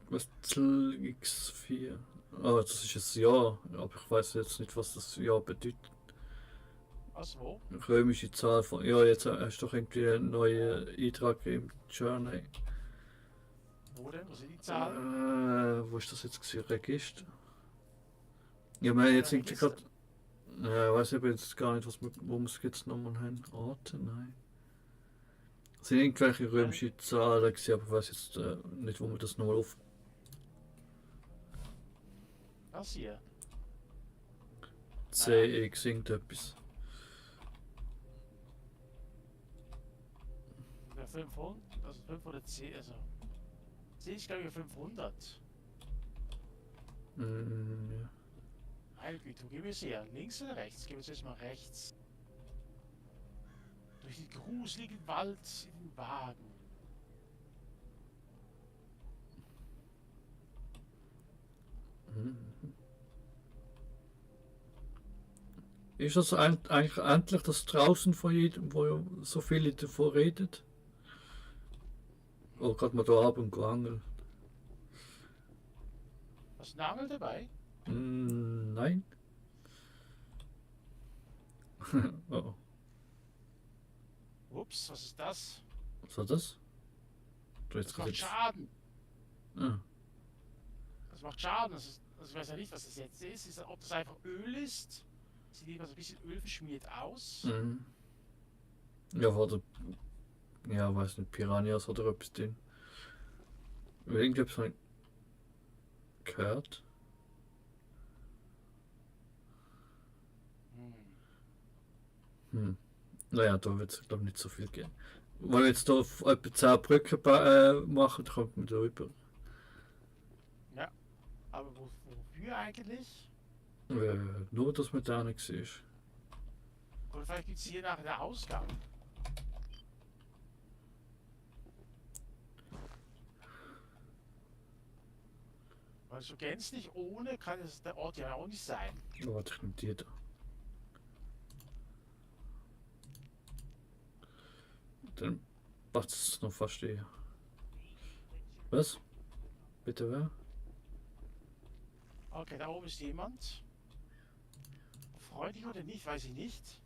Westel X4. Oh, das ist ein Jahr, aber ich weiß jetzt nicht, was das Jahr bedeutet. Was, wo? Römische Zahl von. Ja, jetzt hast du doch irgendwie einen neuen Eintrag im Journal. Wo denn? Wo sind die Zahlen? Wo ist das jetzt gewesen? Register? Ja, wir haben jetzt irgendwie Register. gerade. Ich weiß aber jetzt gar nicht, wo wir es jetzt nochmal haben. Orte? Nein. Es sind irgendwelche römische Zahlen gewesen, aber ich weiß jetzt nicht, wo wir das nochmal auf. Das hier. CX irgendetwas. Der 500, also 500 C, also C ist glaube ich 500. Ja. Meine Güte, wo gehen wir es her? Links oder rechts? Gehen wir jetzt mal rechts. Durch den gruseligen Wald in den Wagen. Mhm. Ist das eigentlich endlich das draußen von jedem, wo so viele davon redet? Oh, gerade mal da oben geangelt. Hast du einen Angel dabei? Nein. Oh, Ups, was ist das? was war das? Du jetzt Das macht gerade. Schaden. Ah, Das macht Schaden. Also ich weiß ja nicht, was das jetzt ist. Ob das einfach Öl ist? Sieht immer so ein bisschen Öl verschmiert aus. mhm. Ja, oder. Ja, weiß nicht, Piranhas oder etwas drin. Irgendetwas habe ich gehört. Hm. Naja, da wird es glaube ich nicht so viel gehen. Wenn wir jetzt hier auf etwa 10 Brücken machen, dann kommt man da rüber. Aber wofür eigentlich? Nur, dass man da nicht war. Oder vielleicht gibt es hier nachher den Ausgang. Weil so gänzlich ohne kann es der Ort ja auch nicht sein. Warte, ich nehme die da. Dann passt es noch fast eher. Was? Bitte wer? Okay, da oben ist jemand. Freundlich oder nicht, weiß ich nicht.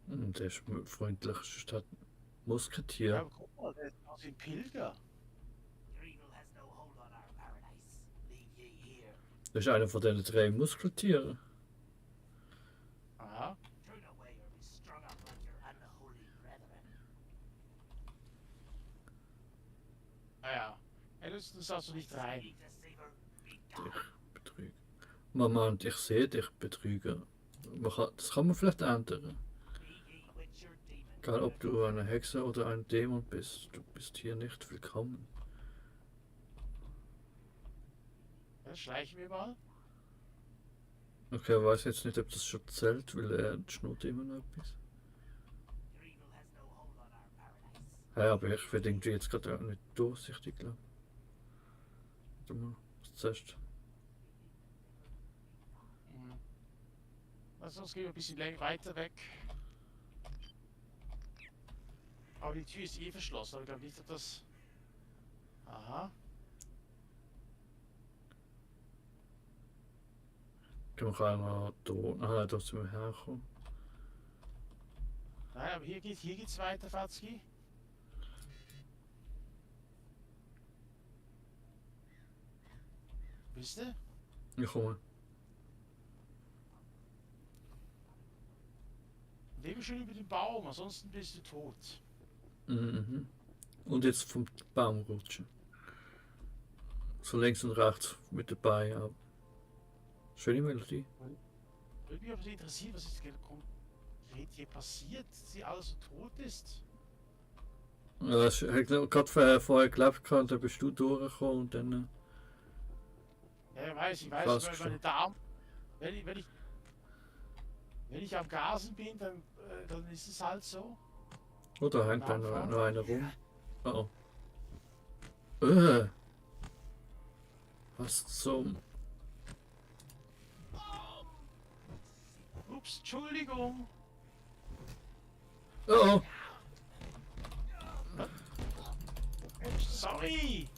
Der ist freundlich, statt Ja, Musketier. aber guck mal, der ist aus wie ein Pilger. Your evil has no hold on our paradise. Leave ye here. Das ist einer von den 3 Muskeltieren. Aha. Turn away or be strung up like your unholy brethren. Naja. Er lässt uns also nicht rein. Need to savor. Be Dich gone. betrügen. Mama und ich sehe dich betrügen. Das kann man vielleicht ändern. Be ye witcher demon. Egal ob du eine Hexe oder ein Dämon bist, du bist hier nicht willkommen. Ja, schleichen wir mal. Okay, ich weiß jetzt nicht, ob das schon zählt, weil er schnurrt immer noch etwas. Your evil has no hold on our paradise. Ja, aber ich werde irgendwie jetzt gerade auch nicht durchsichtig, glaube ich. Warte mal, was zuerst? Hm. Also sonst gehen wir ein bisschen weiter weg. Aber die Tür ist eh verschlossen, aber ich glaube nicht, dass das... Aha. Können wir einmal da. Ah, da sind wir hergekommen. Nein, aber hier geht's weiter, Fatski. Wisst ihr? Ich komme. Lebe schön über den Baum, ansonsten bist du tot. Mhm. Und jetzt vom Baum rutschen. So links und rechts mit dabei. Ja. Schöne Melodie. Würde mich aber interessieren, was ist konkret hier passiert, dass sie alles so tot ist. Ja, ich habe gerade vorher gelebt, dann bist du durchgekommen und dann. Ja, ich weiß, Fast weil schon. meine Darm, wenn ich am Gasen bin, dann ist es halt so. Oh, da hängt dann Nachfragen. noch einer rum. Oh. Was zum. Ups, Entschuldigung. Oh! Sorry.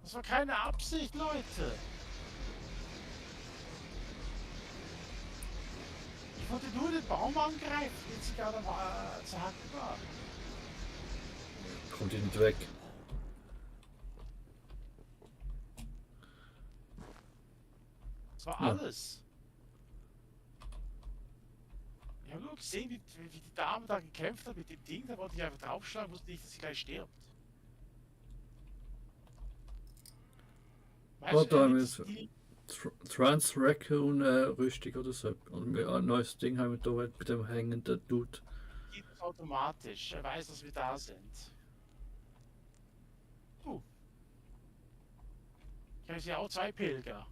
Das war keine Absicht, Leute. Ich wollte nur den Baum angreifen, den sie gerade zu hacken war. Kommt ihr nicht weg. Das war Ja. alles. Ich habe nur gesehen, wie die Dame da gekämpft hat mit dem Ding, da wollte ich einfach draufschlagen, wusste nicht, dass sie gleich stirbt. Oh, da haben wir Damit es. die Trans-Raccoon-Rüstung oder so. Und ein neues Ding haben wir da bei dem hängenden Dude. Geht es automatisch. Er weiß, dass wir da sind. Ich habe ja auch 2 Pilger.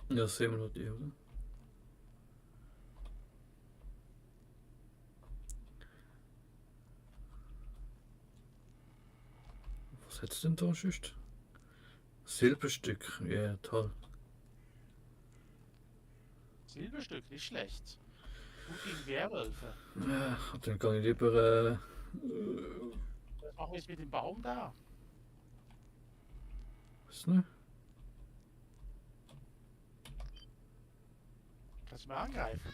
Ja, sehen wir noch die, oder? Was hat's denn da sonst? Silberstück, ja, toll. Silberstück, nicht schlecht. Gut gegen Werwölfe. Ja, dann kann ich lieber. Was machen wir jetzt mit dem Baum da? Was ne? Kannst du mal angreifen?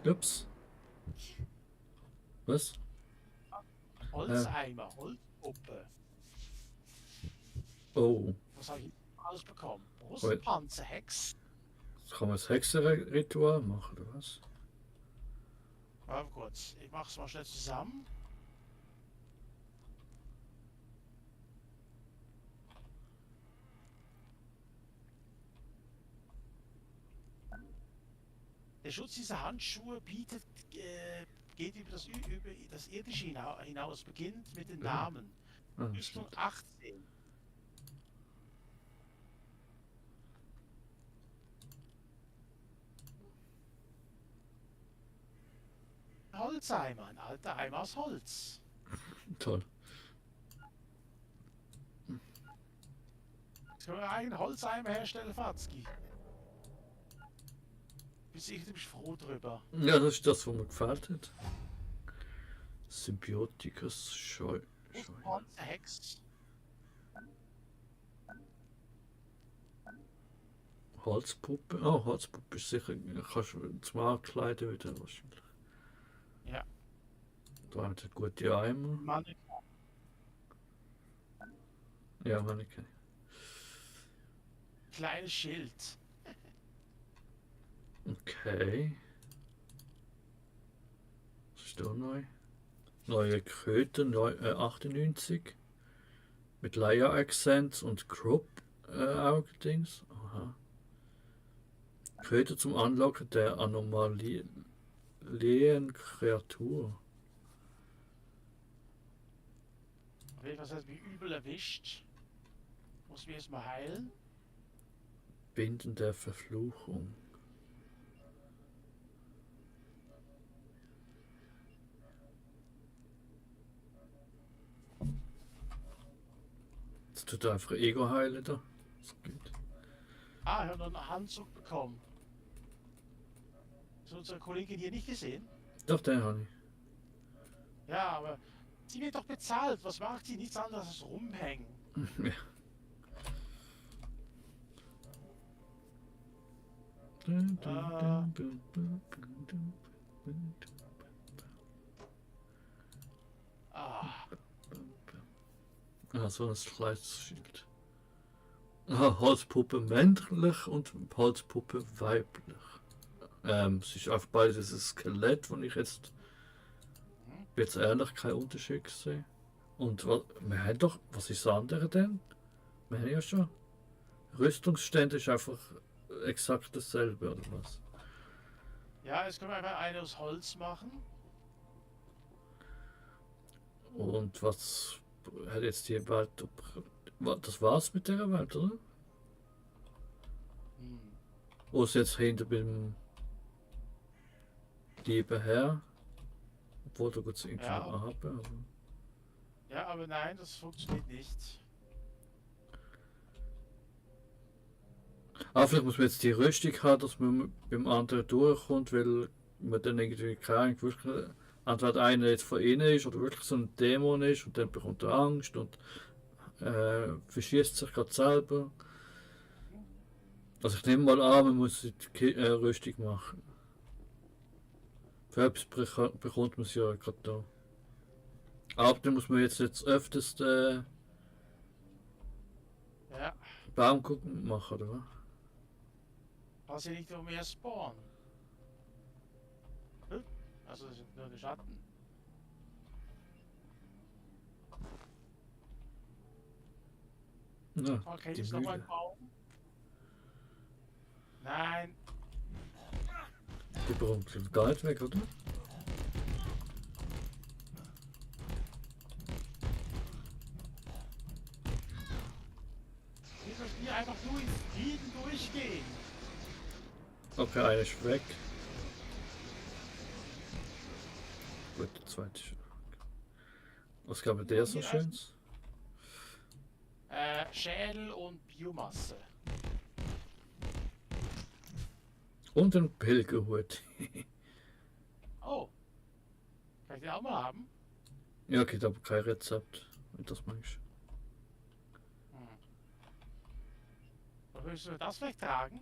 Ups. Was? Holzeimer, Holzpuppe. Oh, Was habe ich alles bekommen? Wait. Brustpanzer, Hex. kann man das Hexenritual machen, oder was? Warte kurz, ich mach's mal schnell zusammen. Der Schutz dieser Handschuhe geht über das Irdische hinaus, beginnt mit den Namen. Ah, Rüstung 18. Holzeimer, ein alter Eimer aus Holz. toll. Jetzt können wir einen Holzeimer herstellen, Fatzki. Bist ich ziemlich froh drüber. Ja, das ist das, was mir gefällt hat. Symbiotikus Scheu. Brustpanzer, Hex. Holzpuppe. Oh, Holzpuppe ist sicher. Kannst du zum Ankleiden wieder wahrscheinlich. Ja. Da haben wir gute Eimer. Mann, Ja, Mannequin. kleines Schild. Okay. Was ist da neu? Neue Kröte, 98. Mit Layer-Accents und Crop-Augendings. Aha. Kröte zum Anlocken der Anomalien Kreatur. Auf jeden Fall hat mich übel erwischt. Muss mich erstmal heilen. Binden der Verfluchung. Jetzt tut er einfach Ego heilen da. Das geht. Ah, ich habe noch einen Handzug bekommen. Ist unsere Kollegin hier nicht gesehen? Doch, den habe ich. Ja, aber sie wird doch bezahlt. Was macht sie? Nichts anderes als rumhängen. Ja. Ah, Ah, so ein kleines Schild. Ah, Holzpuppe männlich und Holzpuppe weiblich. Es ist auf beides ein Skelett, wo ich jetzt ehrlich keinen Unterschied gesehen. Und wir haben doch, was ist das andere denn? Wir haben ja schon. Rüstungsstände ist einfach exakt dasselbe, oder was? ja, jetzt können wir einfach eine aus Holz machen. Und was hat jetzt die Welt. Das war's mit der Welt, oder? Hm. Wo ist jetzt hinter beim lieben Herr? Obwohl da gut irgendwie Ja. noch haben, aber. Ja, aber nein, das funktioniert nicht. Ah, vielleicht muss man jetzt die Rüstung haben, dass man beim anderen durchkommt, weil man dann irgendwie keine Ahnung, wirklich entweder einer jetzt von innen ist oder wirklich so ein Dämon ist und dann bekommt er Angst und verschießt sich gerade selber. Also ich nehme mal an, man muss die Rüstung machen. Für etwas bekommt man sie ja gerade da. Aber dann muss man jetzt öfters Ja, Baum gucken machen, oder was? als sie nicht noch mehr spawnen. Also das sind nur die Schatten. Ja, Okay, die ist noch ein Mühle. Baum. Nein, Die Brummt sind gar nicht weg, oder? wir müssen hier einfach nur in Frieden durchgehen. Okay, einer ist weg. Gut, der zweite ist. Was gab es der so Hier also- schönes? Schädel und Biomasse. Und ein Pilgerhut. Oh. Kann ich den auch mal haben? Ja, okay, aber kein Rezept. Wenn das meinst. Hm. Oder willst du das wegtragen?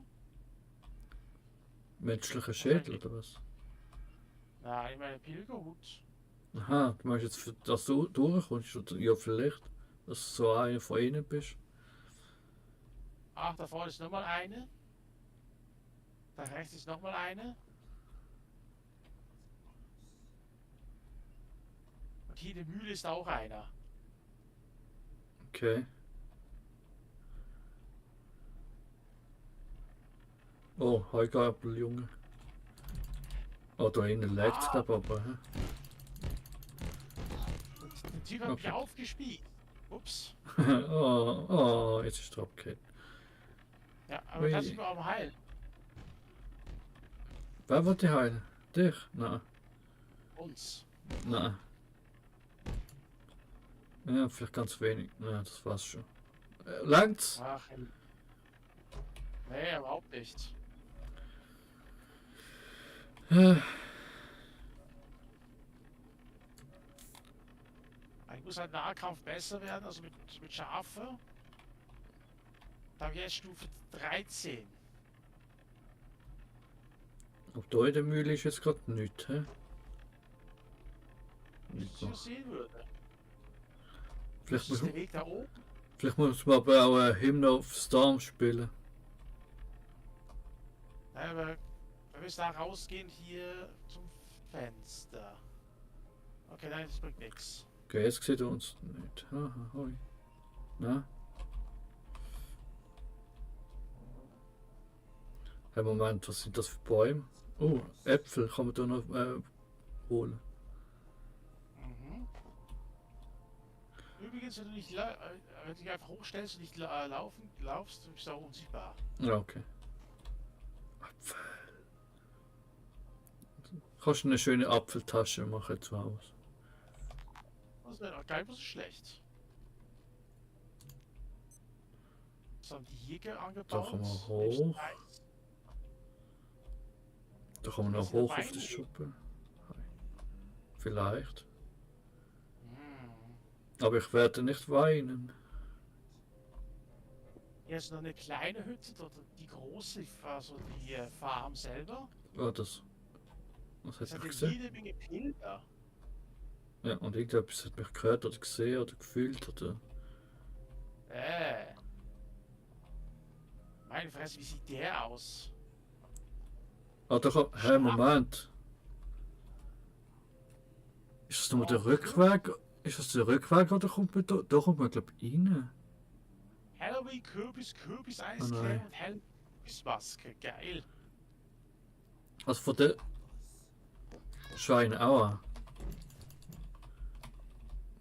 Menschlicher Schädel oder was? Nein, ich meine Pilgerhut. Aha, du meinst jetzt, dass du durchkommst? Oder? Ja, vielleicht. Dass du so einer von ihnen bist. Ach, da vorne ist nochmal eine. Da rechts ist nochmal eine. Und hier in der Mühle ist auch einer. Okay. Oh, Heugabel, Junge. Oh, da innen leckt es, glaube ich, aber. Hä? Und der Typ hat mich Okay. aufgespießt. Ups. Oh, jetzt ist er abgekehrt. Ja, aber Ui. kannst du mir auch mal heilen? Wer will dich heilen? Dich? Nein, Uns. nein. Ja, vielleicht ganz wenig. Ja, das war's schon. Langt's? Ach, nee, überhaupt nicht. Ich muss halt Nahkampf besser werden, also mit Schafe. Da habe ich jetzt Stufe 13. Ob da in der Mühle ist jetzt gerade nichts, hä? Wenn ich Nicht so noch. sehen würde. Vielleicht Das ist muss, der Weg da oben. vielleicht muss man aber auch Hymn of Storm spielen. Nein, aber wir müssen da rausgehen hier zum Fenster. Okay, nein, das bringt nichts. Okay, jetzt sieht er uns nicht. Haha, hoi. Na? Hey, Moment, was sind das für Bäume? Oh, Äpfel kann man da noch holen. Mhm. Übrigens, wenn du nicht wenn du dich einfach hochstellst und nicht laufst, bist du auch unsichtbar. Ja, okay. Apfel. Kannst du eine schöne Apfeltasche machen zu Hause? Das wäre doch gar nicht so schlecht. Was haben die hier angebaut? kann man Ist hoch. nice. Da kann man Das noch ist ja hoch auf Wein. die Schuppe. Vielleicht. Hm. Aber ich werde nicht weinen. Hier ist noch eine kleine Hütte, oder die große, also die Farm selber. Oh, das. Was Das hat hat mich jede gesehen? Menge Pilger. Ja, und irgendetwas hat mich gehört oder gesehen oder gefühlt oder. Meine Fresse, wie sieht der aus? Ah, da kann. Hey, Moment. Ist das nur der Oh, Rückweg? Ist das der Rückweg oder kommt man da kommt man glaube ich rein? Halloween, Kürbis, Oh Kürbis-Eiscreme nein. und Halloween Kürbismaske. Geil. Also von der Scheune auch an.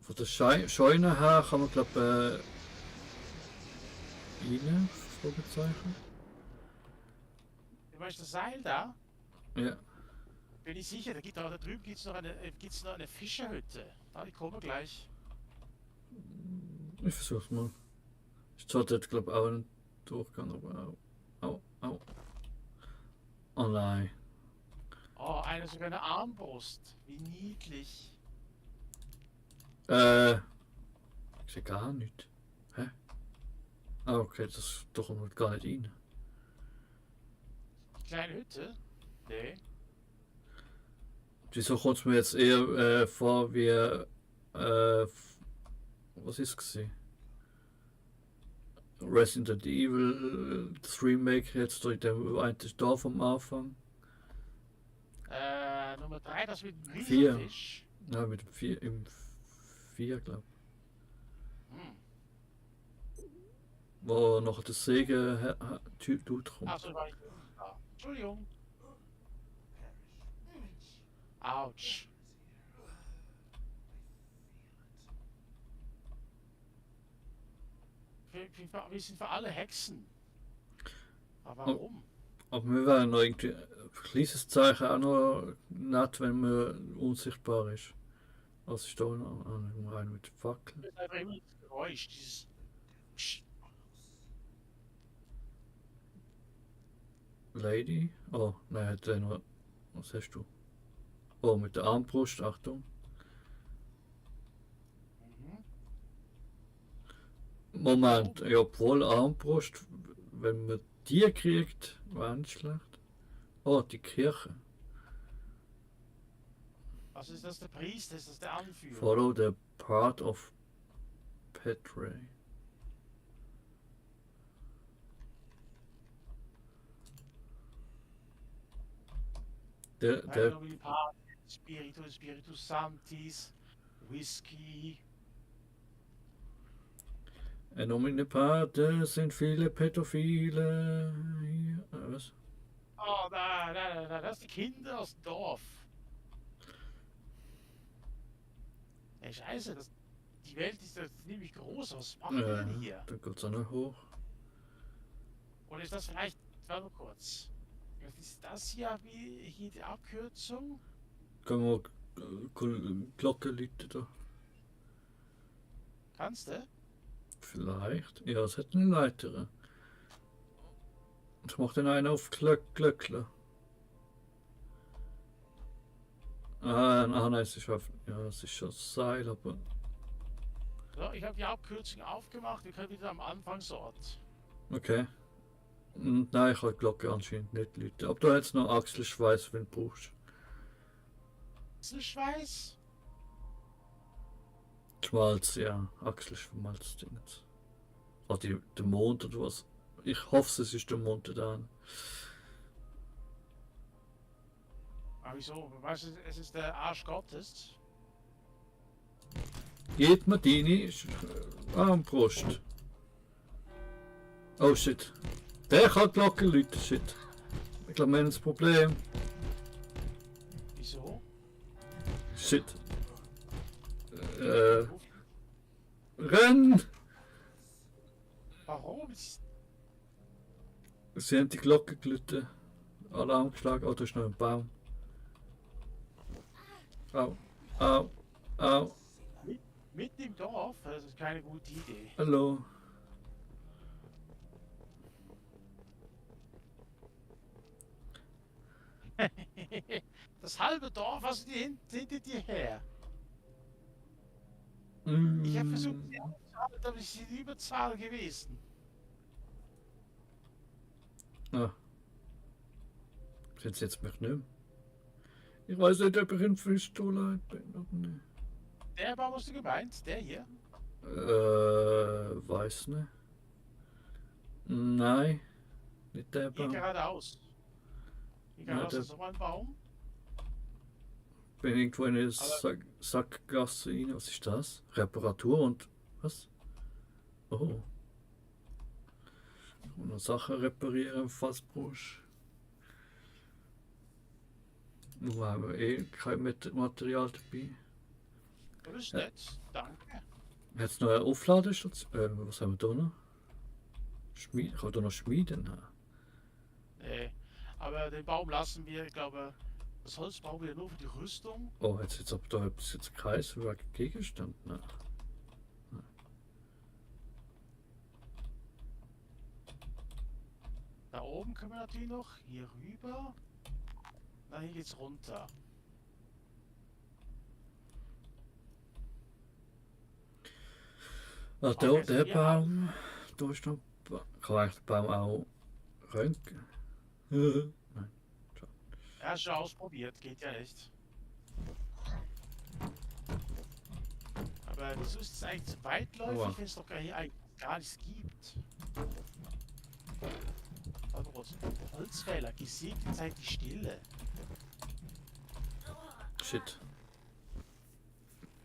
Von der Scheune her kann man glaube rein? Fragezeichen. Du meinst das Seil da? Ja. Bin ich sicher, da drüben gibt's noch eine Fischerhütte. Ah, die kommen gleich. Ich versuch's mal. Ich sollte jetzt glaube auch einen Durchgang, aber au. Oh nein. Oh, sogar eine Armbrust. Wie niedlich. Ich sehe gar nicht. Hä? Ah, okay, das doch noch gar nicht rein. Die kleine Hütte? Nee. Wieso kommt es mir jetzt eher vor wie was ist es gewesen? Resident Evil das Remake jetzt durch den einen Dorf am Anfang. Nummer 3, das mit dem 4. Riesenfisch. Ja, mit dem 4, im 4, glaube ich. Hm. Wo noch der Säge-Typ kommt. Achso, war ich da. Entschuldigung. Autsch. Wir sind für alle Hexen. Aber warum? Aber wir wären noch irgendwie ein kleines Zeichen auch noch nett, wenn man unsichtbar ist. Was ist da noch? Rein mit der Fackel. Das ist einfach immer das Geräusch, dieses Psst. Lady? Oh, nein, hat der noch. Was hast du? Oh, mit der Armbrust, Achtung. Mhm. Moment, ja, obwohl Armbrust, wenn man die kriegt, wäre nicht schlecht. Oh, die Kirche. Was ist das, der Priester? Ist das der Anführer? Follow the path of Petre. Der, Spiritus Sanctis, Whisky. Nomine Pate sind viele Pädophile. Was? Oh, das sind die Kinder aus dem Dorf. Ey, scheiße, die Welt ist ja ziemlich groß. Was machen wir denn hier? Da geht's auch noch hoch. Oder ist das vielleicht, warte mal kurz. Ist das hier wie hier die Abkürzung? Können wir Glocke läuten da? Kannst du? Vielleicht. Ja, es hat eine Leiter. Ich mach den einen auf Glöckler. Nein, es ist auf, ja, es ist schon das Seil, aber So, ich habe die Abkürzung aufgemacht. Wir können wieder am Anfangsort. okay. Nein, ich habe die Glocke anscheinend nicht läuten. Aber du hättest noch Achselschweiß, wenn du brauchst. Schweiß? Schmalz, ja. Achselschmalz Dingens. Oh, der Mond oder was? Ich hoffe, es ist der Mond da. Aber wieso? Weißt du, es ist der Arsch Gottes. Geht mir deine Armbrust. Oh shit. Der kann Glocke läuten, shit. Ich glaube, wir haben ein Problem. Wieso? Shit. Renn! Warum? Sie haben die Glocke geläutet. Alarm geschlagen. Oh, da ist noch ein Baum. Au, au, au. Mitten im Dorf? Das ist keine gute Idee. Hallo. Das halbe Dorf hast du hinter dir her. Mm. Ich habe versucht, sie aufzuhalten, aber es ist die Überzahl gewesen. Ah. Sind sie jetzt mich nicht mehr? Ich weiß nicht, ob ich in Fischtoilette bin oder nicht. Der Baum hast du gemeint? Der hier? Weiß nicht. Nein. Nicht der Hier Baum. geradeaus. Hier Ja, geradeaus der- ist noch ein Baum. Bin irgendwo in eine Aber- Sackgasse rein. Was ist das? Reparatur und was? Oh. Und noch Sachen reparieren, falls du brauchst. Nur haben wir eh kein Material dabei. Das ist Ja. nett. Danke. Jetzt noch eine Aufladestation. Was haben wir da noch? Schmied. Ich habe da noch Schmieden. Nee. Aber den Baum lassen wir, ich glaube, das Holz brauchen wir nur für die Rüstung. Oh, jetzt aber da etwas jetzt Kreis über Gegenstand. Ne? Da oben können wir natürlich noch hier rüber. Na, hier geht's runter. Ah, Okay, der ja. Baum. Da ist noch. Kann eigentlich der Baum auch röntgen? Nein. Ja, schon ausprobiert, geht ja nicht. Aber wieso ist es eigentlich so weitläufig, Aua. wenn es doch hier eigentlich gar nichts gibt? Warte kurz. Holzfäller, gesegnete Zeit die Stille. shit.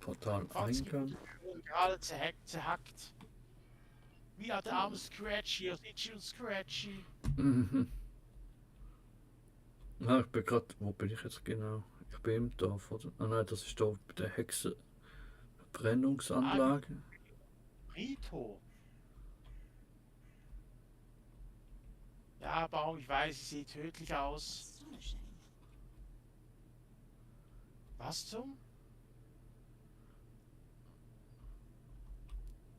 Portal Fahrzeug Eingang. wurden gerade zerhackt. Wie hat der arme Scratchy aus Itchy und Scratchy? Mhm. Ja, ich bin gerade. Wo bin ich jetzt genau? Ich bin im Dorf, oder? Ah nein, das ist da bei der Hexenverbrennungsanlage. Rito. Ja, Baum, ich weiß, sie sieht tödlich aus. Astonishing. Was zum?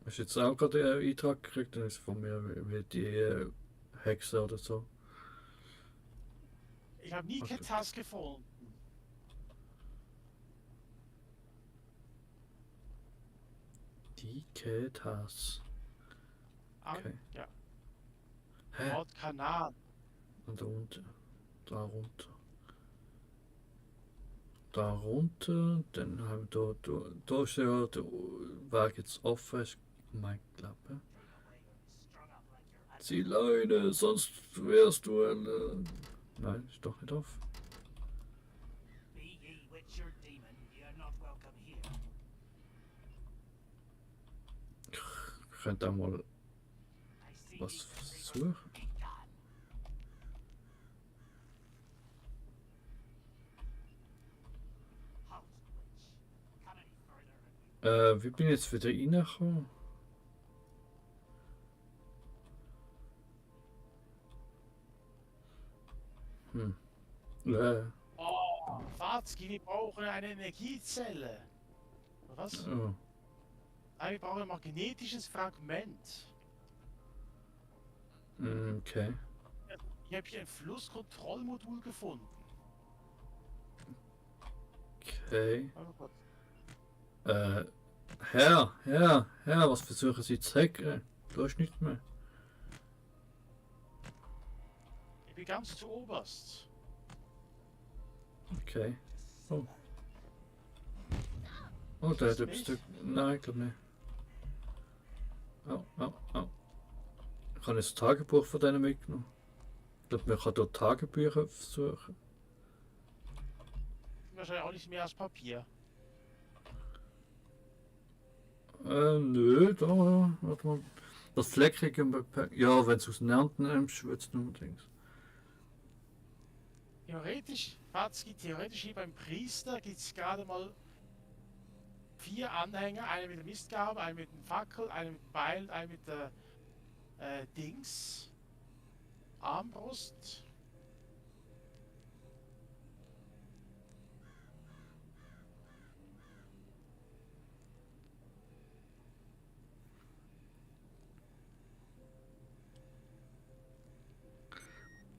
Hast du jetzt auch gerade einen Eintrag gekriegt? Dann ist es von mir wie die Hexe oder so. Ich habe nie Okay. Ketas gefunden. Die Ketas. Okay. Ja, Hä? Nordkanal. Und da unten. Da runter. Da runter. Dann haben wir da ist ja der Weg jetzt offen. Ist mein Klappe. Strung up like your Zieh Leine, sonst wärst du ein. Nein, ist doch nicht auf. Be ye witch or demon, ye are not welcome here. Ich könnte auch mal I see was these versuchen. be gone. Halt, witch. Come any further and we Wie bin ich jetzt wieder reingekommen? Hm. Oh, Fatzki, wir brauchen eine Energiezelle. Was? Oh. Nein, wir brauchen ein magnetisches Fragment. Okay. Ich habe hier ein Flusskontrollmodul gefunden. Okay. Warte mal kurz. Herr, was versuchen Sie zu hacken? Da ist nichts mehr. Ich bin ganz zu oberst. Okay. Oh. Oh, der hat etwas. Nein, ich glaube nicht. Oh. Ich habe jetzt das Tagebuch von denen mitgenommen. Ich glaube, man kann dort Tagebücher versuchen. Wahrscheinlich auch nicht mehr als Papier. Nö, da, warte mal. Das Fleckige, ja, wenn du es auseinander nimmst, wird es nur Dings. Theoretisch, Fatzki, theoretisch hier beim Priester gibt es gerade mal 4 Anhänger. Einen mit der Mistgabe, einen mit dem Fackel, einen mit dem Beil und einen mit der Dings. Armbrust.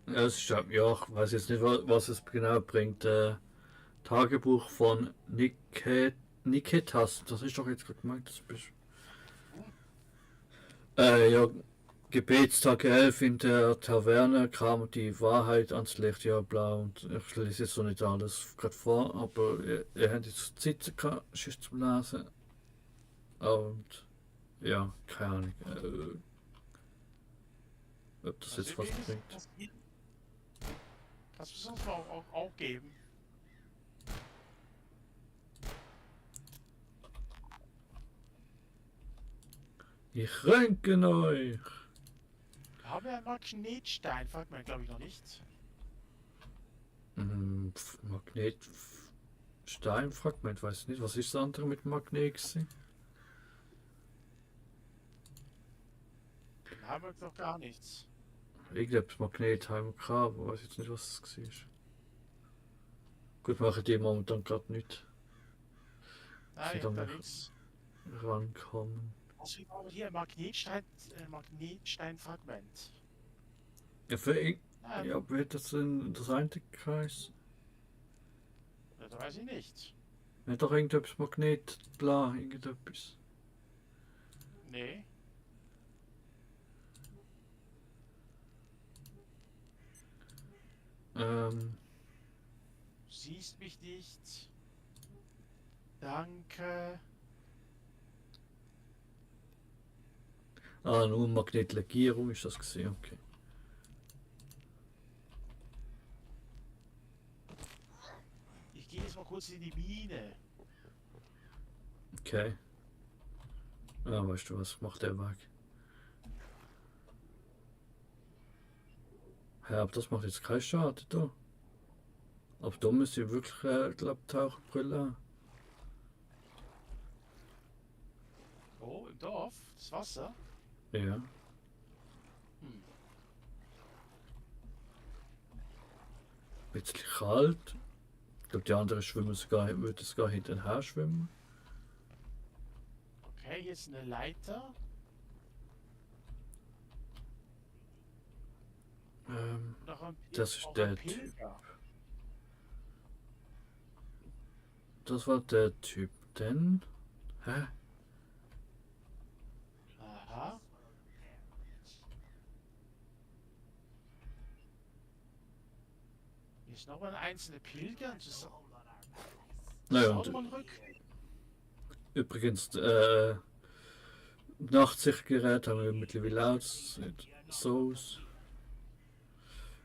Ja, es ist, ja, ich weiß jetzt nicht, was es genau bringt. Tagebuch von Niketas, das ist doch jetzt gerade gemeint, das bist. Ja, Gebetstag 11 in der Taverne kam die Wahrheit ans Licht, ja, blau. Und ich lese jetzt noch nicht alles gerade vor, aber ihr habt jetzt Zeit gehabt, Schiss zu lesen. Und ja, keine Ahnung, ob das jetzt was bringt. Das müssen wir uns mal auch geben. Ich röntgen euch! Haben wir einen Magnetstein? Fragt man, glaube ich, noch nicht. Magnet. Steinfragment, weiß nicht. Was ist das andere mit Magnet gewesen? Dann haben wir doch gar nichts. Irgendetwas Magnet haben wir gehabt, aber weiß jetzt nicht, was es war. Gut, machen die momentan gerade nicht Nein, Sie ich habe da dann nichts. rankommen. Also, wir haben hier ein Magnetsteinfragment. Ja, für ich. Ja, Ja, wird das in das eine Kreis? das weiß ich nicht. Nicht doch irgendetwas Magnet, bla, irgendetwas. Nee. Ähm, Du siehst mich nicht. Danke. nur Magnetlegierung ist das gesehen, okay. Ich gehe jetzt mal kurz in die Mine. Okay. Ja, weißt du was, macht der Weg. Ja, aber das macht jetzt keinen Schaden, da. Aber da müsste ich wirklich, glaube Taucherbrille haben. Oh, im Dorf, das Wasser. Ja. Hm. Bisschen kalt. Ich glaube, die anderen schwimmen sogar, würden sogar hinterher schwimmen. Okay, jetzt eine Leiter. Noch ein, Das ist auch der ein Typ. Pilger. Das war der Typ. Denn. Hä? Aha. Hier ist noch ein einzelner Pilger. Das ist Naja, und Salomonrück. übrigens, Nachtsichtgerät haben wir mittlerweile auch. Das sieht so aus.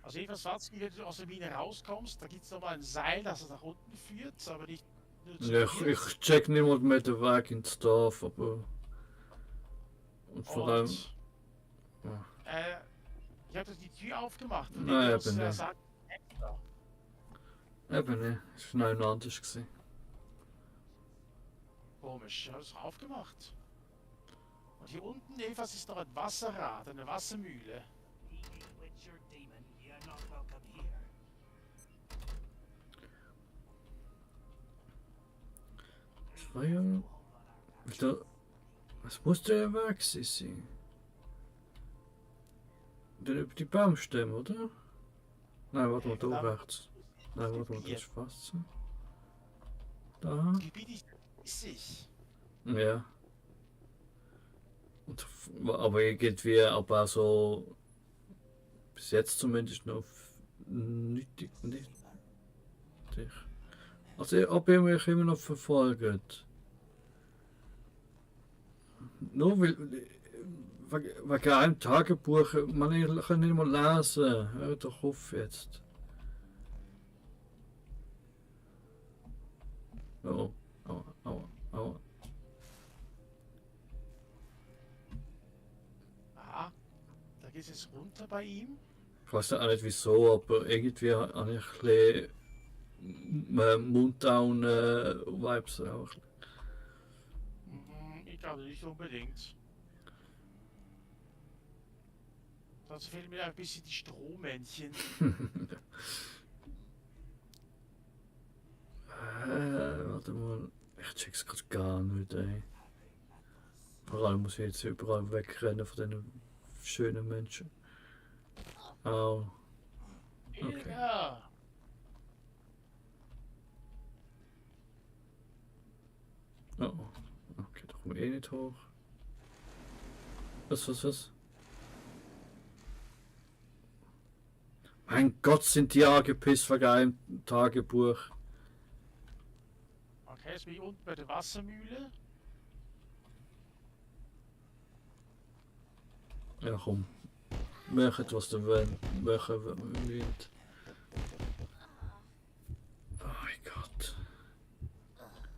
Also jedenfalls, Watzki, wenn du aus der Mine rauskommst, da gibt es nochmal ein Seil, das es nach unten führt, aber nicht nur zu Ja, dir. ich check niemand mehr den Weg ins Dorf, aber. Und vor allem. Ja. Ich habe die Tür aufgemacht und Nein, Nikolaus, eben nicht. sagt, extra. Eben nicht, es war noch anders gewesen. Komisch, ich habe es aufgemacht. Und hier unten jedenfalls ist noch ein Wasserrad, eine Wassermühle. Witcher demon, you're not welcome here. Das war ja. Was muss der Weg sein? Der über die Baumstämme, oder? Nein, warte mal, da rechts. Nein, warte mal, das ist Wasser. Da. Das Gebiet ist riesig. Ja. Und, aber irgendwie, aber auch so. Bis jetzt zumindest noch nicht. Also, ob ihr mich immer noch verfolgt. Nur weil. Wegen einem Tagebuch, man kann nicht mal lesen. Hör doch auf jetzt. Oh, aua. Aha, da geht es jetzt runter bei ihm. Ich weiß auch nicht wieso, aber irgendwie habe ich ein bisschen Munddown-Vibes auch. Ich glaube nicht unbedingt. Sonst fehlen mir ein bisschen die Strohmännchen. Warte mal, ich check's gerade gar nicht, ey. Vor allem muss ich jetzt überall wegrennen von diesen schönen Menschen. Au. Okay. Ja. Oh, okay, da komme ich eh nicht hoch. Was? Mein Gott, sind die angepisst wegen einem Tagebuch. Okay, jetzt bin ich unten bei der Wassermühle. Ja, komm. Mach etwas der Wind. Oh mein Gott.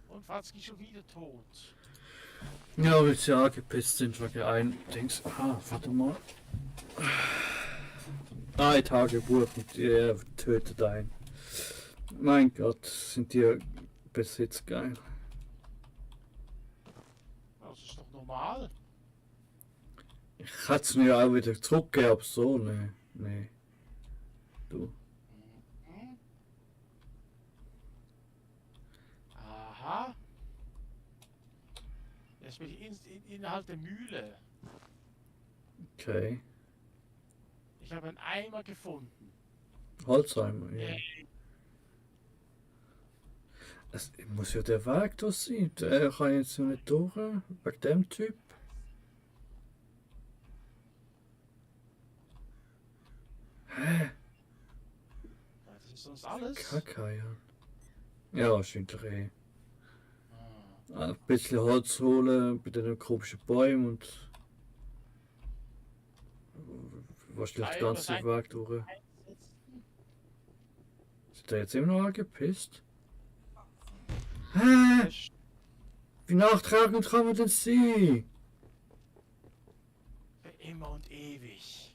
Und Watzki schon wieder tot. Ja, weil sie angepisst sind wegen ein Dings. Ah, warte mal. Ein Tagebuch und er tötet einen. Mein Gott, sind die Besitz geil. Das ist doch normal. Ich hätte es mir auch wieder zurückgegeben, aber so, ne. Nee. Du. Mhm. Aha. Jetzt bin ich innerhalb der Mühle. Okay. Ich habe einen Eimer gefunden. Holzheimer, ja. Es muss ja der Weg da sein. Der kann jetzt noch nicht durch, wegen dem Typ. Hä? Das ist sonst alles. Kacke, ja. Ja, wahrscheinlich eh. Ah. Ein bisschen Holz holen bei den komischen Bäumen und wahrscheinlich den ganzen Weg durch. Ist der jetzt immer noch angepisst? Hä? Wie nachtragend kann man denn sein? Für immer und ewig.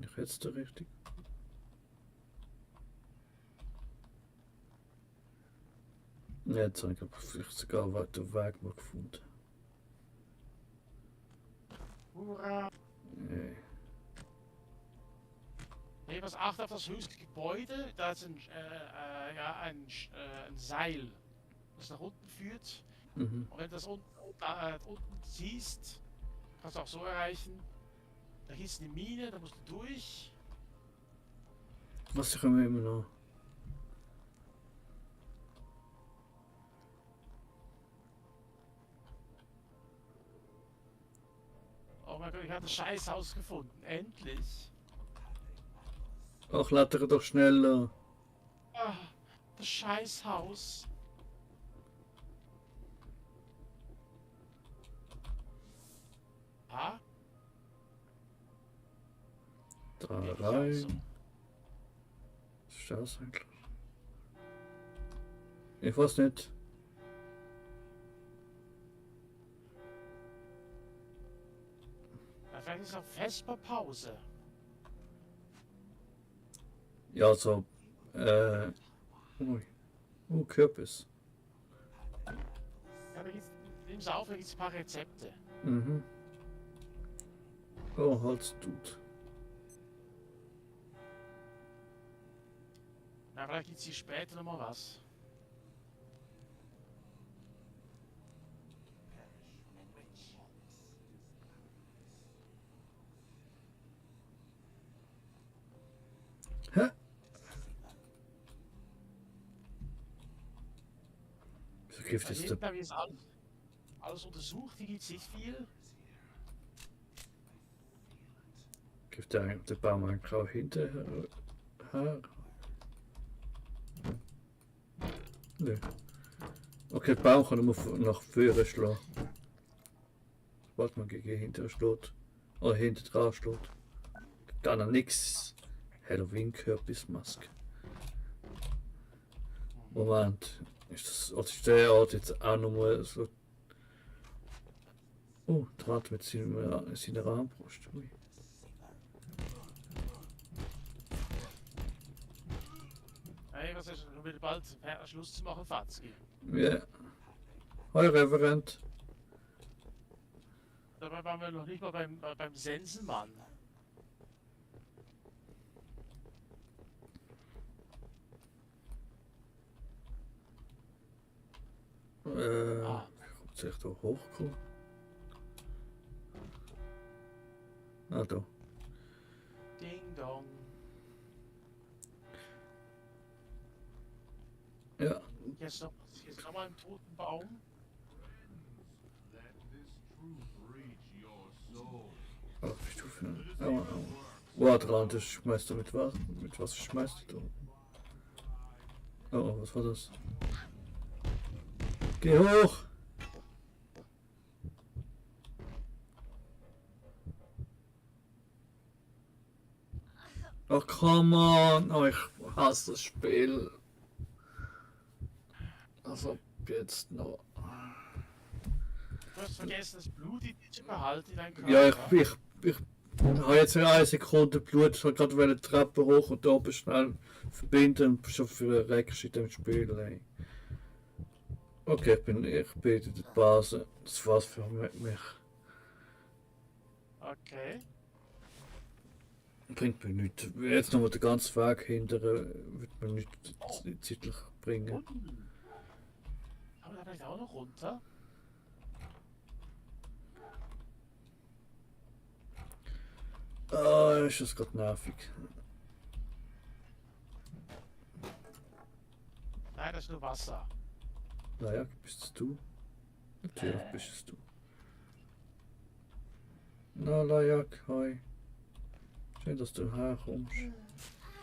Ich jetzt da richtig. Ja, jetzt habe ich glaub, vielleicht sogar weiter Weg mal gefunden. Hurra! Nee. Nee, was acht auf das höchste Gebäude. Da ist ein Seil, das nach unten führt. Mhm. Und wenn du das unten siehst, kannst du auch so erreichen. Da hier ist eine Mine, da musst du durch. Was können wir immer noch? Oh mein Gott, ich habe das Scheißhaus gefunden. Endlich. Ach, later doch schneller. Ah, das Scheißhaus. Ah, Da geht nicht rein. also. Was ist das eigentlich? Ich weiß nicht. Ja, vielleicht ist auch Vesperpause. Ja, so. Ui. Kürbis. Ja, nimm es auf, da gibt es ein paar Rezepte. Mhm. Oh, Holz tut. Na, vielleicht gibt es hier später nochmal was. Hä? Wieso gibt Da es hinten da? habe ich jetzt alles untersucht, hier gibt es nicht viel. Gibt der Baum eigentlich auch hinterher? Nö. Okay, der Baum kann nur nach vorne schlagen. Sobald man gegen hinterher schlägt. Oder hinter dran schlägt. Gar noch nix. Halloween-Kürbismaske. Moment. Oder ist der Ort jetzt auch nochmal so. Oh, Draht mit seiner Armbrust. Ui. Hey, was ist du willst bald Schluss zu machen, Fatzki? Ja. Hi, Reverend. Dabei waren wir noch nicht mal beim Sensenmann. Kommt sich da hochkommen? Ah, da. Ding dong. Ja. Hier ist noch mal ein toten Baum. Let this truth reach your soul. Oh, bist du für. Aua, aua. Wow, dran, das schmeißt du mit was? Mit was schmeißt du da? Oh, was war das? Geh hoch! Oh, come on! Oh, ich hasse das Spiel. Also, jetzt noch. Du hast vergessen, das Blut in zu behalten in deinem Körper. Ja, ich habe jetzt eine Sekunde Blut, ich habe gerade eine Treppe hoch und oben schnell verbinden und schon für einen Reckst in dem Spiel. Ey. Okay, ich bin in der Basis. Das war's für mich. Okay. Bringt mir nichts. Jetzt nochmal den ganzen Weg hinter wird mir nichts zeitlich bringen. Aber da vielleicht auch noch runter. Ah, ist das gerade nervig. Nein, das ist nur Wasser. Naja, bist es du? Natürlich bist es du. Na, Lajak, hi. Schön, dass du herkommst.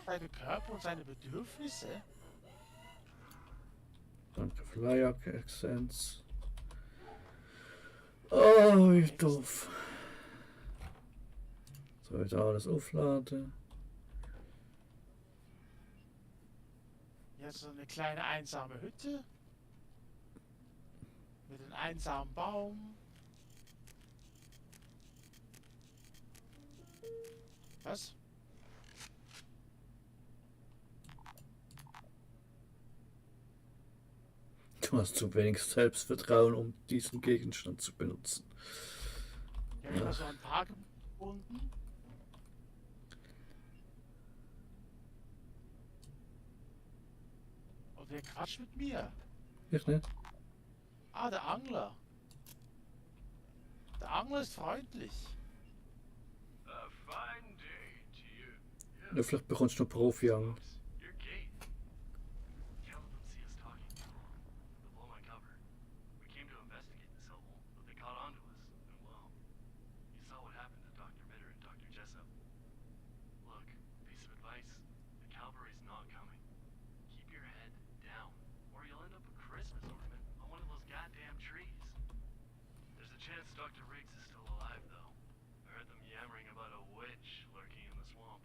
Seine Körper und seine Bedürfnisse. Danke für Lajak, Exzenz. Oh, wie doof. So, wieder alles aufladen. Hier ist so eine kleine einsame Hütte. Mit einem einsamen Baum. Was? Du hast zu wenig Selbstvertrauen, um diesen Gegenstand zu benutzen. Hier habe ich mal so ein paar gefunden. Und wer quatscht mit mir? Ich nicht? Ah, der Angler. Der Angler ist freundlich. A fine day to you. Ja, vielleicht bekommst du noch Profi-Angel. Your gate. Caleb would see us talking too long. They'll blow my cover. We came to investigate this hellhole, but they caught on to us. And well, you saw what happened to Dr. Bitter and Dr. Jessup. Look, piece of advice. The cavalry's not coming. Keep your head down, or you'll end up a Christmas ornament on one of those goddamn trees. There's a chance Dr. Riggs is still alive, though. I heard them yammering about a witch lurking in the swamp.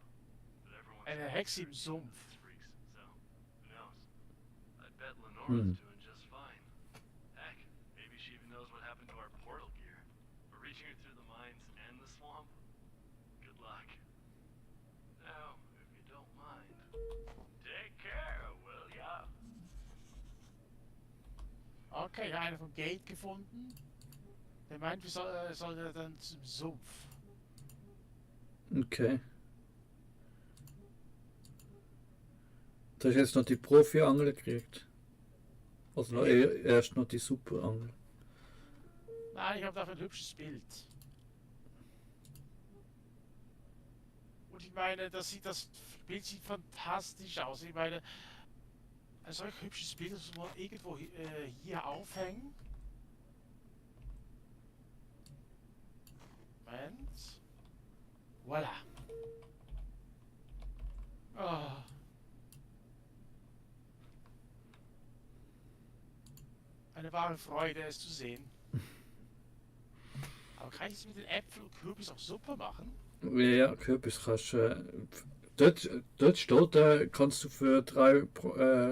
But everyone's Eine Hexe im Sumpf. freaks, so who knows? I bet Lenora's doing just fine. Heck, maybe she even knows what happened to our portal gear. We're reaching her through the mines and the swamp. Good luck. Now, if you don't mind. Take care, will ya? Okay, einer vom Gate gefunden. Der meint, wir sollen dann zum Sumpf. Okay. Du hast jetzt noch die Profi-Angel gekriegt. Also noch erst noch die Super-Angel. Nein, ich habe dafür ein hübsches Bild. Und ich meine, das Bild sieht fantastisch aus. Ich meine, ein solch hübsches Bild muss man irgendwo hier aufhängen. Moment. Voilà. Oh. Eine wahre Freude, es zu sehen. Aber kann ich es mit den Äpfeln und Kürbis auch Suppe machen? Ja, Kürbis kannst du. Dort steht, kannst du für 3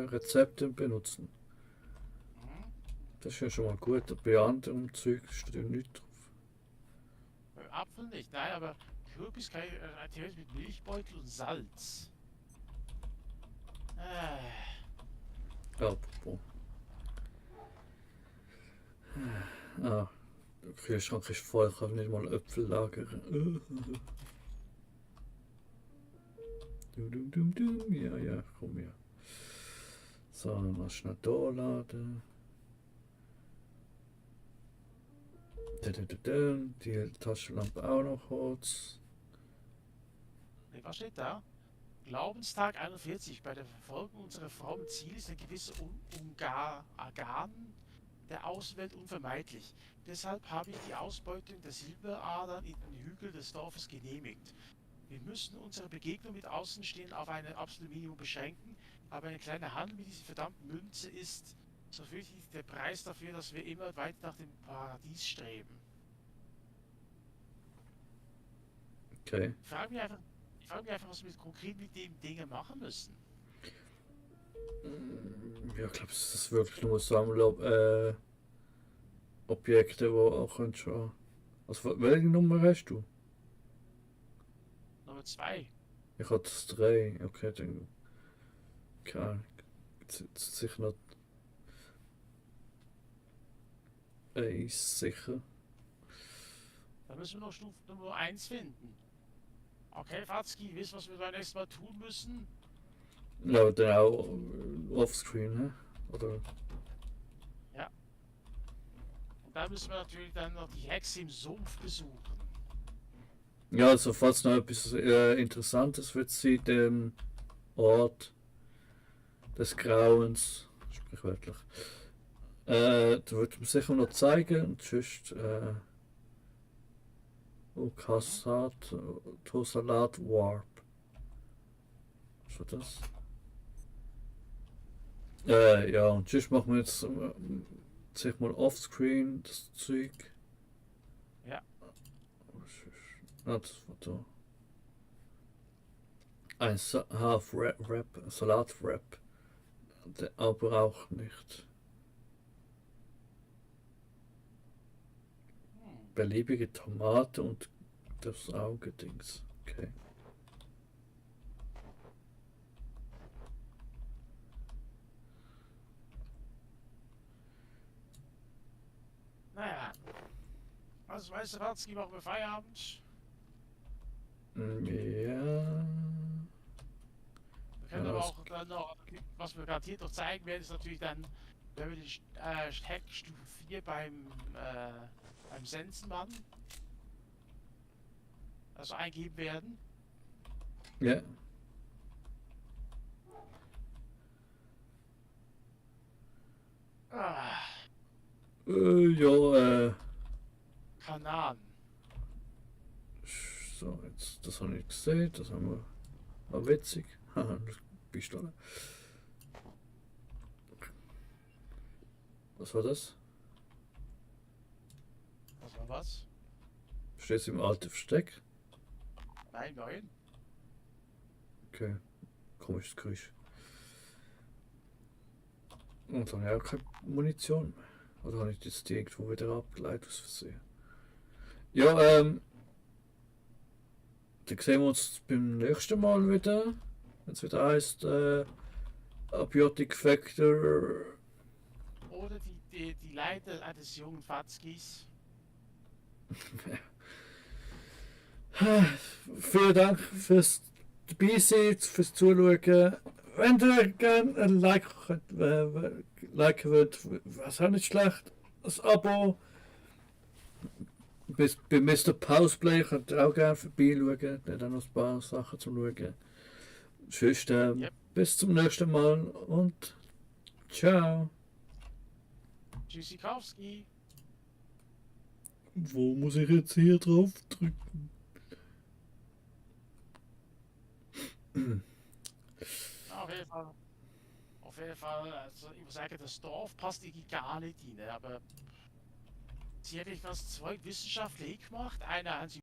Rezepte benutzen. Mhm. Das ist ja schon mal gut. Bei anderem Zeug steht nichts drauf. Beim Apfel nicht, nein, aber Kürbis kann ich theoretisch mit Milchbeutel und Salz. Apropos. Ah, der Kühlschrank ist voll, ich kann nicht mal Äpfel lagern. Ja, komm her. So, mal schnell da laden. Die Taschenlampe auch noch kurz. Nee, was steht da? Glaubenstag 41. Bei der Verfolgung unserer frommen Ziele ist eine gewisse Ungarn der Außenwelt unvermeidlich. Deshalb habe ich die Ausbeutung der Silberadern in den Hügeln des Dorfes genehmigt. Wir müssen unsere Begegnung mit Außenstehenden auf ein absolutes Minimum beschränken, aber ein kleiner Handel mit dieser verdammten Münze ist, so fürchte ich, der Preis dafür, dass wir immer weiter nach dem Paradies streben. Okay. Ich frage mich einfach, was wir konkret mit dem Dinge machen müssen. Ja, ich glaube, es ist wirklich nur Sammler Objekte, wo auch schon. Also, welche Nummer hast du? Nummer 2. Ich hatte 3. Okay, dann. Keine Ahnung. Jetzt sicher noch. Ist sicher. Da müssen wir noch Stufe Nummer 1 finden. Okay, Fatzki, wisst was wir beim nächsten Mal tun müssen? Ja, dann auch offscreen, hä? Oder? Und da müssen wir natürlich dann noch die Hexe im Sumpf besuchen. Ja, also falls noch etwas Interessantes wird sie dem Ort des Grauens, sprichwörtlich, da wird man sicher noch zeigen und sonst Tosalat Warp. Was war das? Ja, und sonst machen wir jetzt sich mal offscreen das Zeug. Ja. Ah, das war da. Ein Half-Wrap, Salat-Wrap. aber auch nicht. Beliebige Tomate und das Auge-Dings. Okay. Naja. Also, weißt du was, machen wir Feierabend. Ja. Wir können Ja, aber das- auch dann noch, was wir gerade hier noch zeigen werden, ist natürlich dann, wenn wir die Heckstufe 4 beim Sensenmann also eingeben werden. Ja. Ah, Ja, Kanan. so, jetzt, das habe ich gesehen, das haben wir. War witzig. Haha, Pistole. Was war das? Was war was? Steht im alten Versteck? Nein, nein. Okay, komisches Geräusch. Und dann habe ich auch keine Munition mehr. Oder habe ich jetzt die irgendwo wieder abgeleitet aus Versehen? Ja, dann sehen wir uns beim nächsten Mal wieder. Wenn es wieder heißt, Abiotic Factor. Oder die Leiter eines jungen Fatzkis. Vielen Dank fürs dabei sein, fürs Zuschauen. Wenn ihr gerne ein Like liken wollt, was auch nicht schlecht. Ein Abo. Bei Mr. Pauseplay könnt ihr auch gerne vorbeischauen. Der hat auch noch ein paar Sachen zum Schauen. Sonst Yep. bis zum nächsten Mal und ciao. Tschüssikowski. Wo muss ich jetzt hier drauf drücken? Auf jeden Fall, also ich muss sagen, das Dorf passt irgendwie gar nicht rein, aber sie hat etwas zwei wissenschaftlich gemacht. Einer haben sie